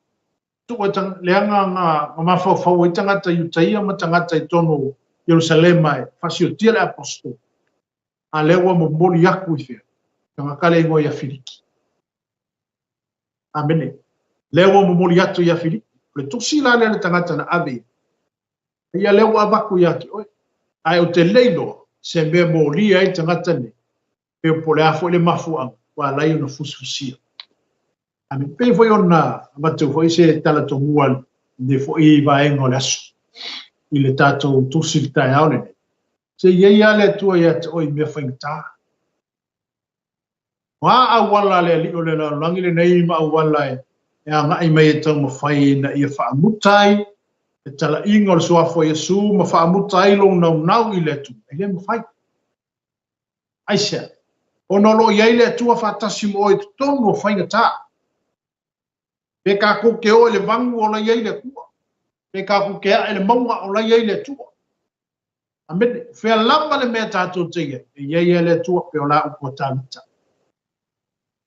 S1: tuu e lea na mafaufau ai tagata Iutaia ma tagata i totonu o Ierusalema e faasiotia le apostolo. A lea ua momoli atu i fea? Tagata lea igoa ia Filiki. Amene. Lea ua momoli atu ia Filiki. O le tusi la lea le tagata na ave ia. Ia lea ua avatu ia te oe. Ae ou te le iloa se mea molia ai le tagata nei. Pe po o le a foi le mafuaaga ua ala ai ona fusifusia. Amene. Pei foi ona avatu foi se tala tomua i lenei foi vaega o le aso i le tatou tusi i le taeao lenei. Se i ai lava le Atua ia te oe i mea faigata. O a auala a le alii o le lalolagi lenei ma auala e agai mai e taumafai ina ia faamuta ai le talaiga o le Suafa o Iesu ma faamuta ai lou naunau i le Atua, e le mafai. Aisea? Ona o lo o i ai le Atua faatasi ma oe i totonu o faigata. Pe tatou te o i le vanu o la i ai le Atua. Pe tatou te ae i le mauga o la i ai le Atua. Amene. O fea lava le mea tatou te i ai, e i ai lava le Atua, pe o la upu a Tavita.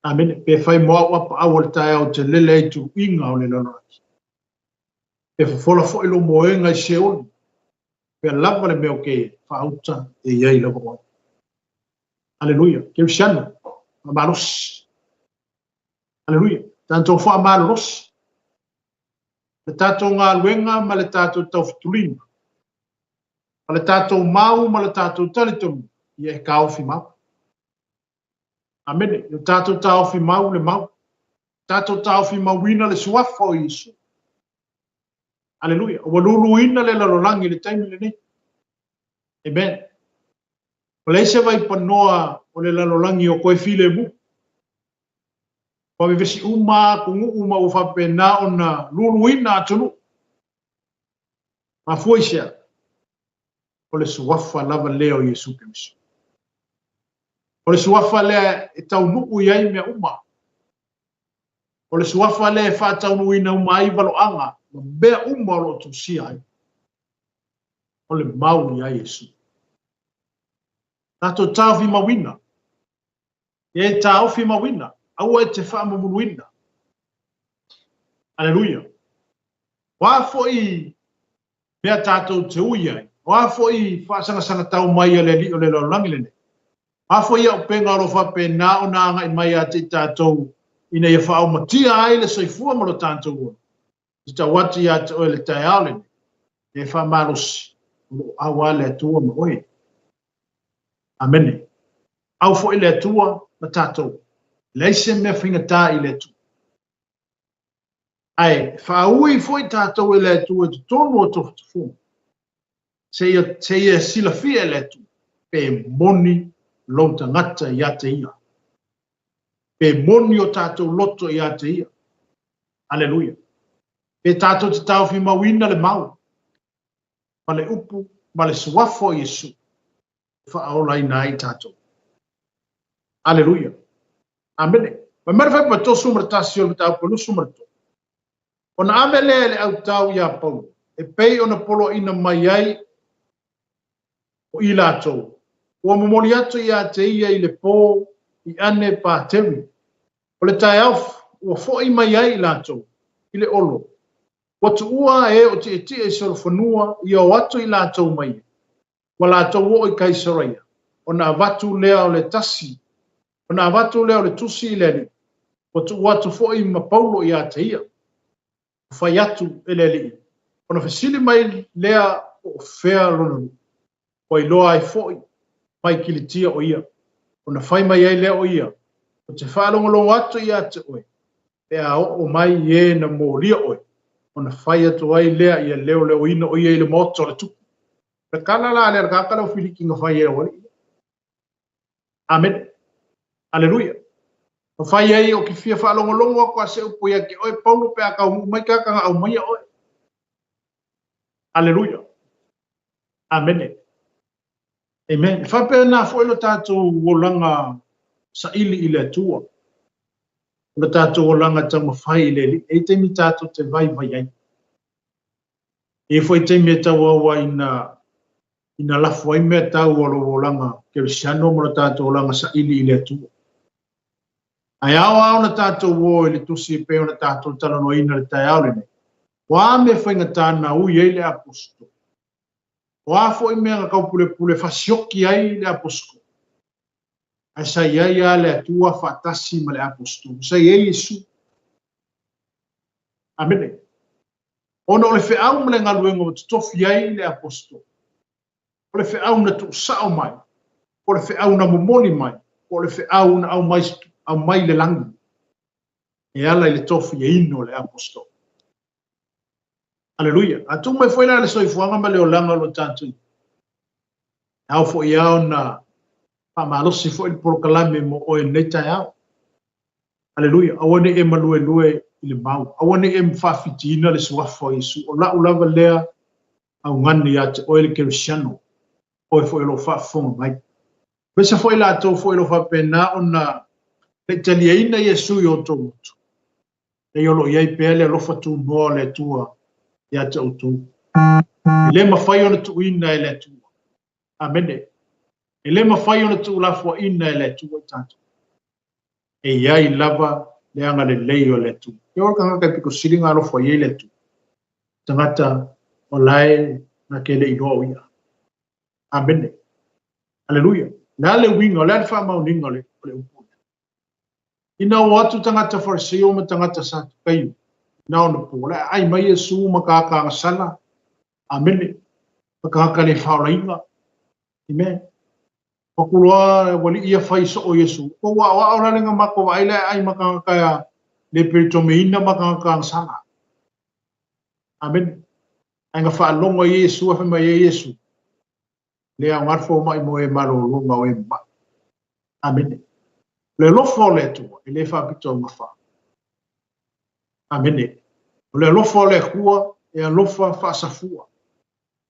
S1: Amene. Pe fai mo au apaau o le taeao ou te lele ai i tuluiga o le lalolagi. Pe fofola foi lou moega i Seoli, fea lava le mea ou te faauta, e i ai lava oe. Aleluia. Kerisiano, faamalosi. Aleluia. Tatou faamalolosi. Le tatou galuega ma le tatou taufetuliga. Ma le tatou mau ma le tatou talitonuga, ia e taofi mau. Amene. Ia tatou taofi mau le mau. Tatou taofi mauina le suafa o Iesu. Aleluia. Ua luluina le lalolagi i le taimi lenei. Amen. Ua leai se vaipanoa o le lalolagi o toe filemu. Ua vevesi uma atunuu ma ua faapena ona luluina atunuu. Mafua i se a? O le suafa lava lea o Iesu Keriso. O le suafa lea e taunuu i ai mea uma. O le suafa lea e faataunuuina uma ai valoaga ma mea uma o lo o tusia ai. O le mau ia Iesu. Tatou taofimauina. Ia e taofimauina. Aua e te faamumuluina. Aleluia. O a foi mea tatou te ui ai, o a foi faasangasangatau mai a le Alii o le lalolagi lenei, o a foi auupega o lo o faapena ona agai mai ia te i tatou ina ia faaaumatia ai le soifua ma lo tatou ola, te tau atu ia te oe le taeao lenei, e faamalosi, o lo o au lava le Atua ma oe. Amene. Au foi le Atua ma tatou. E leai se mea faigata i le Atua. Ae faaui foi tatou e le Atua i totonu o tofotofoga, seia silafia e le Atua pe moni lou tagata ia te Ia, pe moni o tatou loto ia te Ia. Aleluia. Pe tatou te taofimauina le mau, ma le upu, ma le suafa o Iesu, e faaolaina ai tatou. Aleluia. Amene. Fai mai le Fuaiupu 31 o le Mataupu 23. Ona ave lea e le autao iā Paulo, e pei ona poloaiina mai ai o i latou, ua momoli atu ia te ia i le po i ane Pateri. O le taeao ua foi mai ai i latou i le olo, ua tuua e o tietie i solofanua ia o atu i latou mai ai. Ua latou oo i Kaisareia, ona avatu lea o le tasi, ona avatu lea o le tusi i le alii, ua tuu atu foi ma Paulo ia te ia. Ua fai atu e le alii, ona fesili mai lea po o fea lona nuu. Ua iloa ai foi mai Kilitia o ia, ona fai mai ai lea o ia, Ou te faalogologo atu ia te oe. Pe a oo mai i e na molia oe, ona fai atu ai lea ia leoleoina o ia i le maota o le tupu. O le tala la lea a le tagata lea o Filiki na fai ai e le aualii lea. Amene. Aleluia. Na fai ai, Ou te fia faalogologo atu a se upu ia te oe, Paulo, pe a taunuu mai tagata na aumaia oe. Aleluia. Amene. Amen. E faapena foi lo tatou olaga saili i le Atua. O le tatou olaga taumafai i le Alii. E i ai taimi tatou te vaivai ai. E i ai foi taimi e tauau ai ina ina lafo ai mea tau o lou olaga kerisiano ma lo tatou olaga saili i le Atua. Ae ao lava ona tatou o i le tusi e pei ona tatou talanoaina i le taeao lenei. O a mea faigata na ui ai le Apositolo? O a foi mea na taupulepule fasioki ai le Apositolo? Ae sa i ai lava le Atua faatasi ma le Apositolo. Sa i ai Iesu. Amene. Ona o le feau ma le galuega ua totofi ai le Apositolo, o le feau na tuusao mai, po o le feau na momoli mai, po o le feau na aumai, aumai le lagi, e ala i le tofiaina o le Apositolo. Aleluia. A tuu mai foi la le soifuaga ma le olaga o lo tatou, e ao foi lava ona faamalosi foi le polokalame mo oe i lenei taeao. Aleluia. Aua ne i e maluelue i le mau. Aua ne i e faafitiina le suafa o Iesu. O la'u lava lea augani ia te oe le Kerisiano, oe foi o lo o faafofoga mai. Aemaise foi latou foi o lo o faapena ona le i taliaina Iesu i o outou loto. Leai o lo o i ai pea le alofa tunoa o le Atua ia te outou. E le mafai ona tuuina e le Atua. Amene. E le mafai ona tuulafoaina e le Atua i tatou. E i ai lava le agalelei o le Atua. E ola tagata e pito sili ona alofa i ai le Atua. Tagata o lae na te le iloa o ia. Amene. Aleluia. O le a le uiga, o le a le faamaoniga o le upu lea? Ina o atu tagata Farisio ma tagata Satukaio, na ona po, o le a ai mai Iesu ma tagata agasala. Amene. Ma tagata le faaolaina. Amen. Pakuloa ua lii ia fai soo Iesu. Ko ua aoao la le nga mako vaai le ai ma tagata ya le peritomeina ma tagata agasala. Amene. Ai nga faalogo ai Iesu, a fai mai ai Iesu. Le aoga le fomai mo e malolo ma o e ma'i. Amene. O le alofa o le Atua e le faapito augafa. Amene. O le alofa o le Atua e alofa faasafua.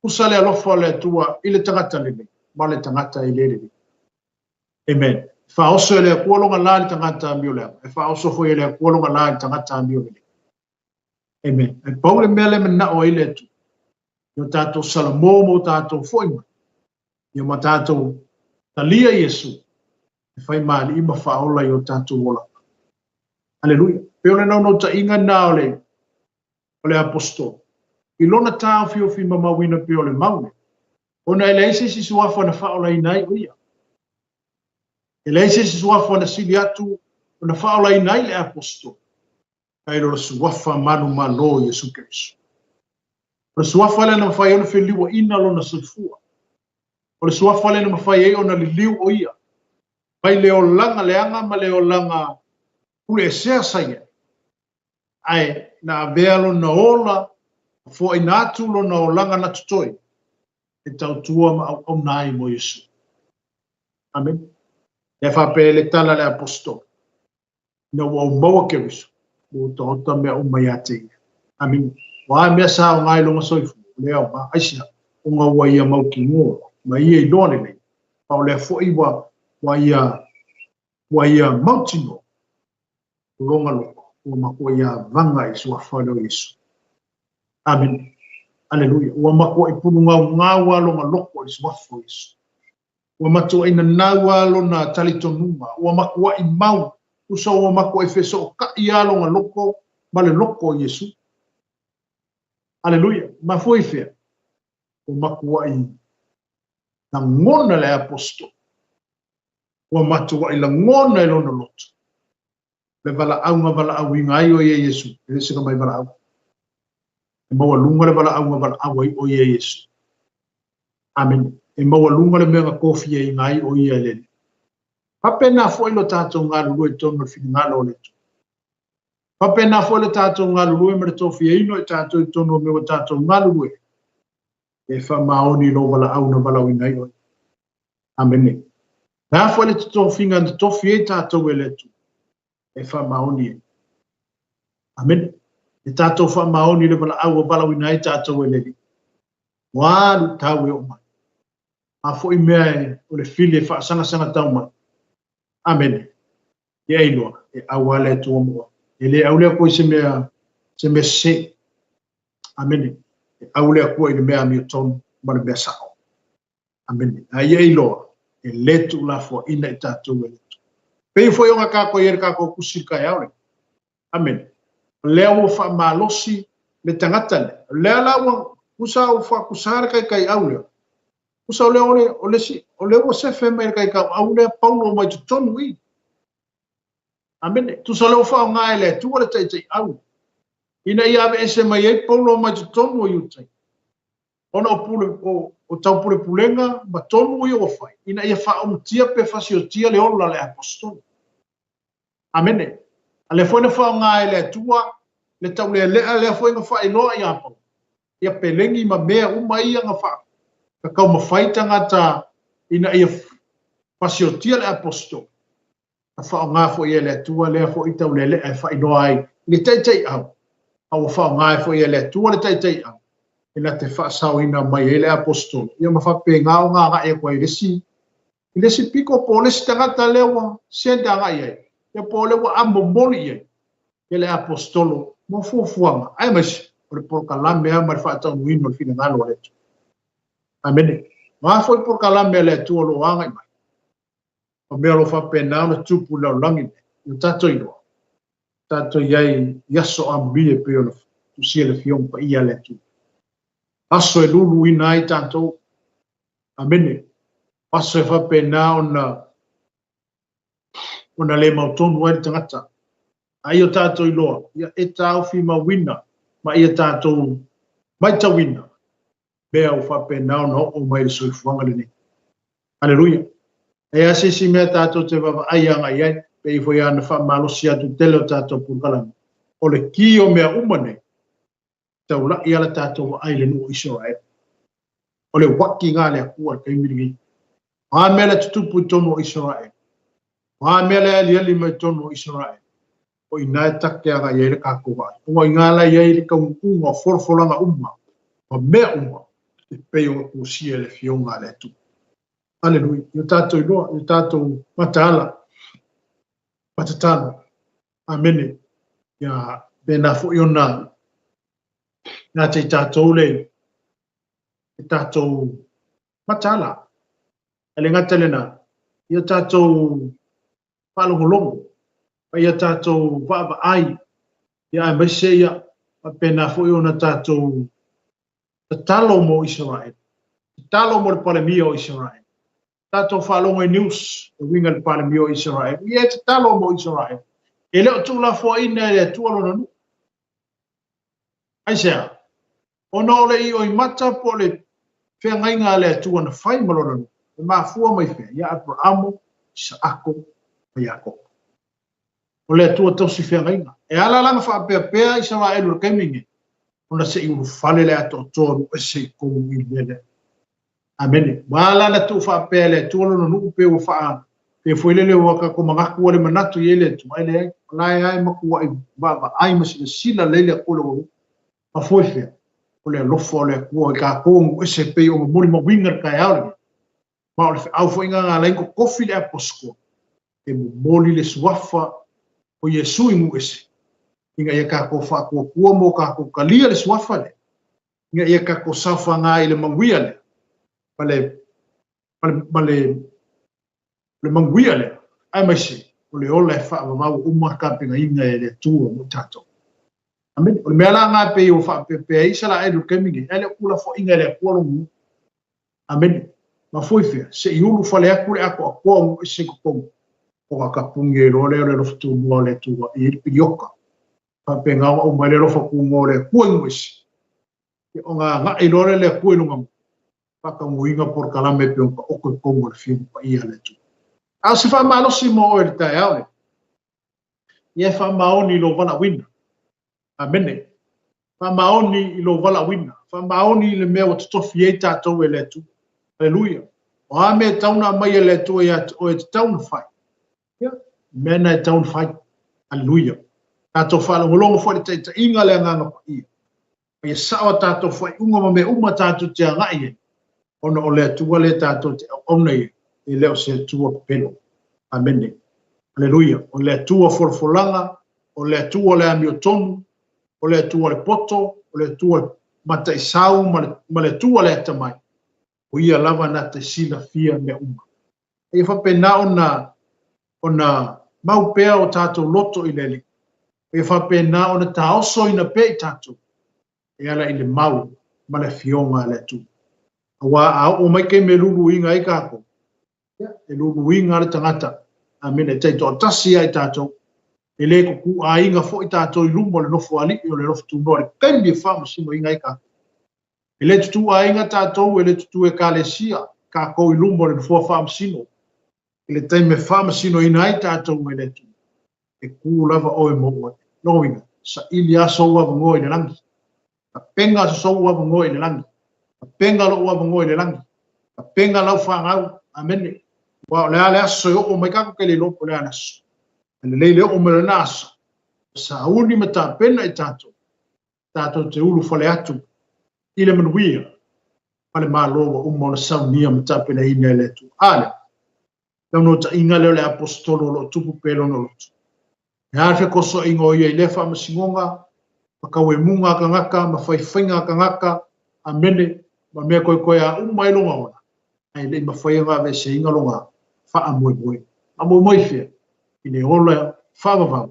S1: Tusa le alofa o le Atua i le tagata lelei ma le tagata e le lelei. Amen. E faaoso e le Atua lona la i le tagata amioleaga. E faaoso foi e le Atua lona la i le tagata amiolelei. Amen. E pau le mea lea e manao ai le Atua, ia o tatou salamo ma o tatou foi mai, ia ma tatou talia Iesu e fai ma alii ma faaola i o tatou olaga. Aleluia. Pei o le naunautaiga lena o le o le Aposetolo, i lona taofiofi mamauina pei o le mau lea, ona e leai se isi suafa na faaolaina ai o ia. E leai se isi suafa na sili atu ona faaolaina ai le Aposetolo, nai lo le suafa manumalo o Iesu Keriso. O le suafa lea na mafai ai ona feliuaina lona soifua. O le suafa lea na mafai ai ona liliu o ia mai le olaga leaga ma le olaga puleesea sa i ai, ae na avea lona ola ma foaina atu lona olaga na totoe e tautua ma auauna ai mo Iesu. Amene. Lea faapea ai le tala a le Aposetolo, Ina ua ou maua Keriso, ua otaota mea uma ia te ia. Amene. O a mea sa aoga i lona soifua, o lea aoga. Aisea? Ona ua ia mautinoa ma ia iloa lelei, ma o lea foi ua, ua ia, ua ia mautinoa lona loto, ua matuai avaga i suafa lea o Iesu. Amene. Aleluia. Ua matuai pulugaugau lava lona loto i le suafa o Iesu. Ua matuai nanau lava lona talitonuga, ua matuai mau, tusa ua matuai fesootai lava lona loto ma le loto o Iesu. Aleluia. Mafua i fea? Ua matuai lagona le Aposetolo. Ua matuai lagona e lona loto le valaauga valaauina ai o ia Iesu, e le sega mai valaau. E maualuga le valaauga valaau ai o ia Iesu. Amene. E maualuga le mea na tofiaina ai o ia e le Alii. Faapena foi lo tatou galulue i totonu o le finagalo o le Atua. Faapena foi le tatou galulue ma le tofiaina o i tatou i totonu o mea ua tatou galulue ai, e faamaoni i lou valaau na valaauina ai oe. Amene. O le a foi le totofiga na tofi ai tatou e le Atua, e faamaoni ai. Amene. E tatou faamaoni i le valaau ua valaauina ai tatou e le Alii. Ua luitau e oo mai. A foi mea e, o le fili e faasagasagataua mai. Amene. Ia iloa, e au lava le Atua mo oe. E le au le Atua i se mea, se mea sese. Amene. E au le Atua i le mea amiotonu ma le mea sao. Amene. A ia iloa, e le tuulafoaina i tatou e le Atua. Pei foi ona tatou i ai i le tatou tusi i le taeao lenei. Amene. O lea ua faamalosi le tagata lea. O lea la ua tusa ua faatusa le taitaiau lea. Tusa o lea o le, o le, o lea ua sefe mai le taitaiau lea Paulo mai totonu i. Amene. Tusa o lea ua faaaoga e le Atua le taitaiau ina ia aveese mai ai Paulo mai totonu o Iutai. Ona o pule, o, o taupulepulega ma tonu ia ua fai, ina ia faaulutia pe fasiotia le ola o le aposetolo. Amene. A lea foi na faaaoga e le Atua le taulealea lea foi na faailoa ia Paulo, ia pelegi ma mea uma ia na faa, na taumafai tagata ina ia fasiotia le aposetolo. Na faaaoga foi e le Atua lea foi taulealea e faailoa ai i le taitaiau, a ua faaaoga ai foi e le Atua le taitaiau e na te faasaoina mai ai le aposetolo, ia ma faapena ona agai atu ai i le isi i le isi pito po o le isi tagata lea ua send agai i ai, ia po o lea ua amomoli i ai ia le aposetolo mo fuafuaga, aemaise o le polokalame lava ma le faataunuuina o le finagalo o le Atua. Amene. O a foi polokalame a le Atua o lo o agai mai, o mea o lo o faapena ona tupu i le lalolagi nei, ua tatou iloa, tatou i ai i aso amuli e pei ona tusia le Afioga Paia a le Atua. Aso e luluina ai tatou. Amene. O aso e faapena ona ona le mautonu ai le tagata. A ia tatou iloa, ia e taofimauina ma ia tatou maitauina mea ua faapena ona oo mai i le soifuaga lenei. Aleluia. E a se isi mea tatou te vaavaai agai ai, pei foi ona faamalosi atu tele o tatou polokalame, o le ki o mea uma nei, taulai lava le tatou vaai i le nuu o Isaraelu. O le uaki lena a le Atua i le taimi lenei. O a mea le tutupu i totonu o Isaraelu? O a mea le aliali mai i totonu o Isaraelu? O i ina e take agai ai le tatou vaai. O i ina la i ai le taunuuga o folafolaga uma ma mea uma e pei ona tusia e le Afioga a le Atua. Aleluia. Ia tatou iloa, ia tatou mataala, ma tatalo. Amene. Ia pēnā foi ona ia te i tatou le tatou mataala. E le gata i lena, ia tatou faalogologo, ma ia tatou vaavaai, ia aemaise ia faapena foi ona tatou tatalo mo Isaraelu, tatalo mo le Palemia o Isaraelu. Tatou faalogo i news e uiga i le Palemia o Isaraelu, ia e tatalo mo Isaraelu. E le o tuulafoaiina e le Atua lona nuu. Aisea? Ona o le ioimata po o le feagaiga a le Atua na fai ma lona nuu, e mafua mai fea? Ia Aperamo, Isaako ma Iakopo. O le Atua tausi feagaiga. E ala la ona faapeapea Isaraelu i le taimi lenei, ona se i ulufale le atoatoa o nuu ese i totonu i le mea lea. Amene. Ua ala ona tuu faapea e le Atua lona nuu pe ua faa, pe foi lele ua tatou manatu ua le manatu i ai le Atua, ae leai. O la e lava e matuai vaavaai ma silasila lelei le Atua i lona nuu. Mafua i fea? O le alofa o le Atua i tatou nuu ese e pei ona molimauina i le taeao lenei. Ma o le feau foi lena na ala ai ona totofi le Aposetolo e momoli le suafa o Iesu i nuu ese, ina ia tatou faatuatua ma o tatou talia le suafa lea, ina ia tatou saofaga i le manuia lea, ma le, ma le, ma le, le manuia lea, aemaise o le ola e faavavau uma tapenaina e le Atua mo i tatou. Amene. O le mea la lena e pei ua faapeapea ai Isaraelu i le taimi nei, ae le o tuulafoaiina e le Atua lona nuu. Amene. Mafua i fea? Se i ulufale atu le atoatoa o nuu ese i totonu, ona tapuni ai loa lea o le alofa tumua o le Atua e i ai le pilioka. Faapena ona uma ai le alofa tumua o le Atua i nuu ese. Ia ona agai loa lea o le Atua i lona nuu, faataunuuina polokalame e pei ona taoto i totonu o le Afioga Paia a le Atua. A o se faamalosi mo oe i le taeao lenei. Ia e faamaoni i lou valaauina. Amene. Faamaoni i lou valaauina. Faamaoni i le mea ua totofi ai tatou e le Atua. Aleluia. O a mea e tatau ona aumai e le Atua ia te oe e tatau ona fai, ia, o mea na e tatau ona fai. Aleluia. Tatou faalogologo foi i le taitaiga a le Agaga Paia. Ma ia sao a tatou faaiuga ma mea uma tatou te agai ai, ona o le Atua lea tatou te auauna i ai, e le o se Atua pepelo. Amene. Aleluia. O le Atua folafolaga, o le Atua o le amiotonu, o le Atua o le poto, o le Atua o le mataisau ma le, ma le Atua o le atamai. O ia lava na te silafia mea uma. Ia faapena ona ona mau pea o tatou loto i le Alii. Ia faapena ona taosoina pea i tatou e ala i le mau ma le Afioga a le Atua. Aua a oo mai taimi e luluina ai tatou, ia, e luluina le tagata. Amene. E taitoatasi ia i tatou. E le tutuaiga foi tatou i luma o le Nofoalii o le Alofa Tunoa i le taimi e faamasinoina ai tatou. E le tutuaiga tatou, e le tutu ekalesia tatou i luma o le Nofoa Faamasino i le taimi e faamasinoina ai tatou e le Atua. E kū lava oe ma ou ate. Lona uiga, saili lava sou avanoa i le lagi. Tapena sou avanoa i le lagi. Tapena lou avanoa i le lagi. Tapena lau fanau. Amene. Aua o le a le aso e oo mai tatou te le iloa po o le a le aso. E lelei le oo mai o lena aso, sauni ma tapena i tatou, tatou te ulufale atu i le manuia ma le Malo ua uma ona saunia ma tapenaina e le Atua. A lea? Naunautaiga lea o le Aposetolo o lo o tupu pea lona loto. E a le fekosoaiga o ia i lea faamasinoga, ma tauemuga a tagata, ma faifaiga a tagata, amene, ma mea koekoe a uma ai lona ola, ae le i mafai ona aveeseina lona faamoemoe. Faamoemoe i fea? I le ola faavavau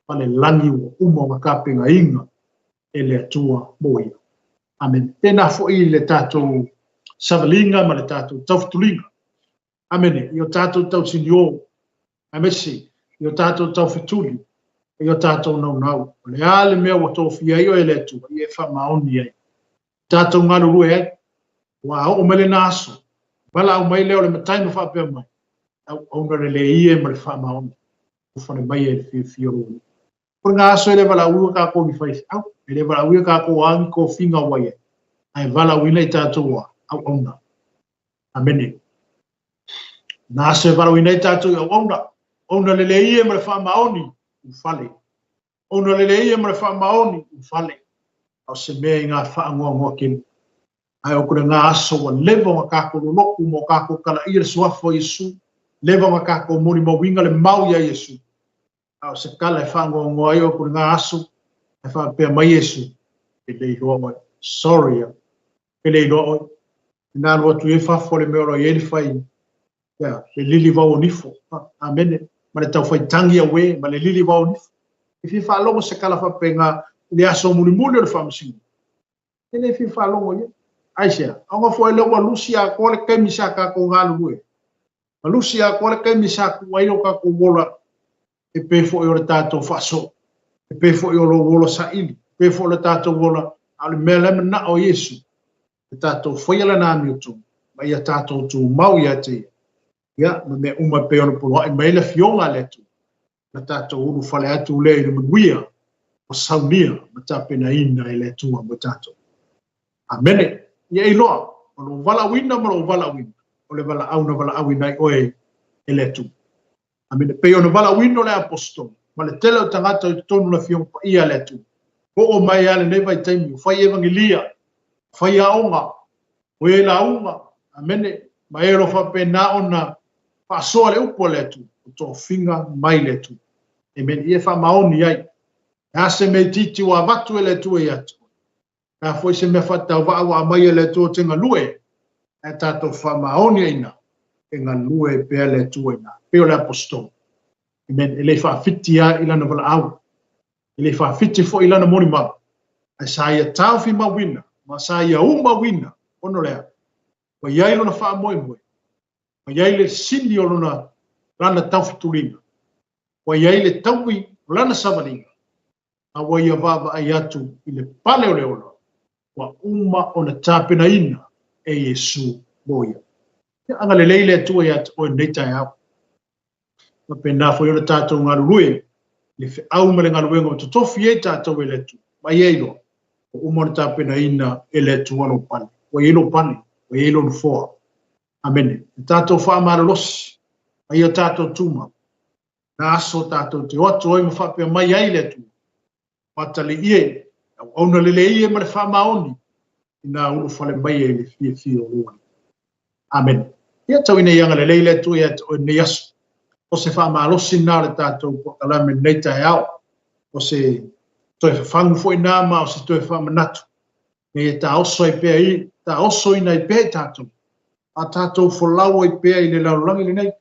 S1: ma le lagi ua uma ona tapenaina e le Atua mo ia. Amene. Tēnā foi le tatou savaliga ma le tatou taufetuliga. Amene. I o tatou tausiniō, aemaise i o tatou taufetuli, i o tatou naunau. O le a le mea ua tofia ai oe e le Atua, ia e faamaoni ai. Tatou galulue ai. Ua oo mai lena aso, valaau mai lea o le matai ma faapea mai, auauna lelei e ma le faamaoni, ulufale mai e le fiafia o lou Alii. O lena aso e le valaauina tatou ni faifeau, e le valaauina tatou a ni tofiga ua i ai, ae valaauina i tatou a auauna. Amene. Na aso e valaauina ai tatou i auauna, auauna lelei e ma le faamaoni, ulufale. Auauna lelei e ma le faamaoni, ulufale. A o se mea i ngā faanoanoa tele. Ae o lena aso ua leva ona tatou lolotu ma o tatou talaia le suafa o Iesu, leva ona tatou molimauina le mau ia Iesu. A o se tala e faanoanoa ai o lena aso, e faapea mai Iesu, e le iloa oe. Sorry ia. E le iloa oe. Na alu atu i fafo le mea o lo o i ai le fai, ia, le lili vao o nifo. Amene. Ma le taufai tangi auē, ma le lili vao o nifo. E fia faalogo se tala faapena i le aso mulimuli o le faamasinoga. E le fia faalogo ia. Aisea? Ona foi lea ua lusi atoa le taimi sa tatou galulue. Ma lusi atoa le taimi sa tuu ai lo tatou ola e pei foi o le tatou faasoa, e pei foi o lou ola saili, e pei foi o le tatou ola, a o le mea la e manao Iesu, e tatou faia lana amiotonu, ma ia tatou tumau ia te ia, ia, ma mea uma e pei ona poloai mai ai le Afioga a le Atua, na tatou ulufale atu lea i le manuia ua saunia ma tapenaina e le Atua mo tatou. Amene. Ia iloa, o lou valaauina ma lou valaauina, o le valaau na valaauina ai oe e le Atua. Amene. Pei ona valaauina o le aposetolo, ma le tele o tagata i totonu o le Afioga Paia a le Atua. Oo mai lava lenei vaitaimi, o fai evangelia, o fai aoga, o e lauga, amene, ma e o lo o faapena ona faasoa le upu a le Atua, o tofiga mai le Atua. Amene. Ia e faamaoni ai. E a se mea itiiti ua avatu e le Atua ia te oe? E a foi se mea faatauvaa ua aumai e le Atua ou te galue, ae tatou faamaoni ai ina, e galue pea le Atua ina. Pei o le aposetolo. Amen. E le i faafiti lava i lana valaau. E le i faafiti foi i lana molimau. Ae sa ia taofimauina ma sa ia umauina ona o le a? Ua i ai lona faamoemoe, ua i ai le sini o lona lana taufetuliga, ua i ai le taui o lana savaliga, a ua ia vaavaai atu i le pale o le ola ua uma ona tapenaina e Iesu mo ia. Ia agalelei le Atua ia te oe i lenei taeao. Faapena foi ona tatou galulue. Le feau ma le galuega ua totofi ai tatou e le Atua, ma ia iloa, ua uma ona tapenaina e le Atua lou pale. Ua i ai lou pale, ua i ai lou nofoa. Amene. Ia tatou faamalolosi, ma ia tatou tumau, na aso tatou te o atu ai ma faapea mai ai le Atua, Atalii e, auauna lelei e ma le faamaoni, ina ulufale mai ai le fiafia o lou Alii. Amene. Ia tau ina ia agalelei le Atua ia te oe i lenei aso. O se faamalosi lena o le tatou polokalame i lenei taeao. O se toe fafagu foi lena ma o se toe faamanatu ina ia taoso ai pea i, taosoina ai pea i tatou, a tatou folau ai pea i le lalolagi lenei.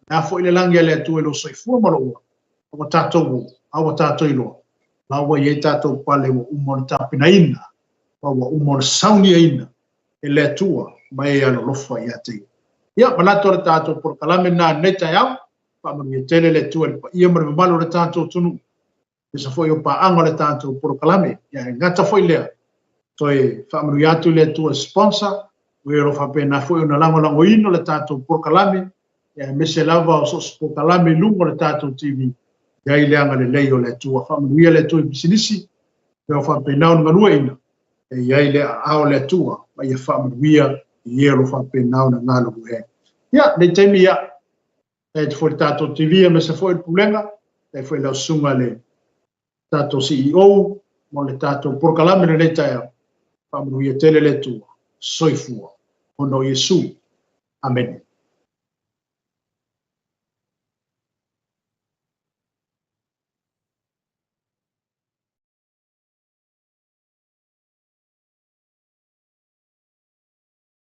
S1: Le a foi le lagi a le Atua i lou soifua ma lou ola, a ua tatou o, a ua tatou iloa, la ua i ai tatou pale ua uma ona tapenaina, ma ua uma ona sauniaina e le Atua ma e alolofa ia te ia. Ia, manatu o le tatou polokalame lena i lenei taeao, faamanuia tele le Atua i le paia ma le mamalu o le tatou atunuu, aemaise foi o paaga o le tatou polokalame. Ia, e gata foi lea, toe faamanuia atu le Atua sponsor, o e o lo o faapena foi ona lagolagoina le tatou polokalame, ia aemaise lava o so o se polokalame i luga o le tatou TV, i ai le agalelei o le Atua. Faamanuia le Atua i pisinisi, o faapena ona galueaiina, e i ai le aao o le Atua, ma ia faamanuia i e o lo o faapena ona galulue ai. Ia, lenei taimi, ia, faafetai atu foi i le tatou TV aemaise foi o le Pulega, faafetai foi i lau susuga i le tatou CEO mo le tatou polokalame i lenei taeao. Faamanuia tele le Atua. Soifua. Ona o Iesu. Amene.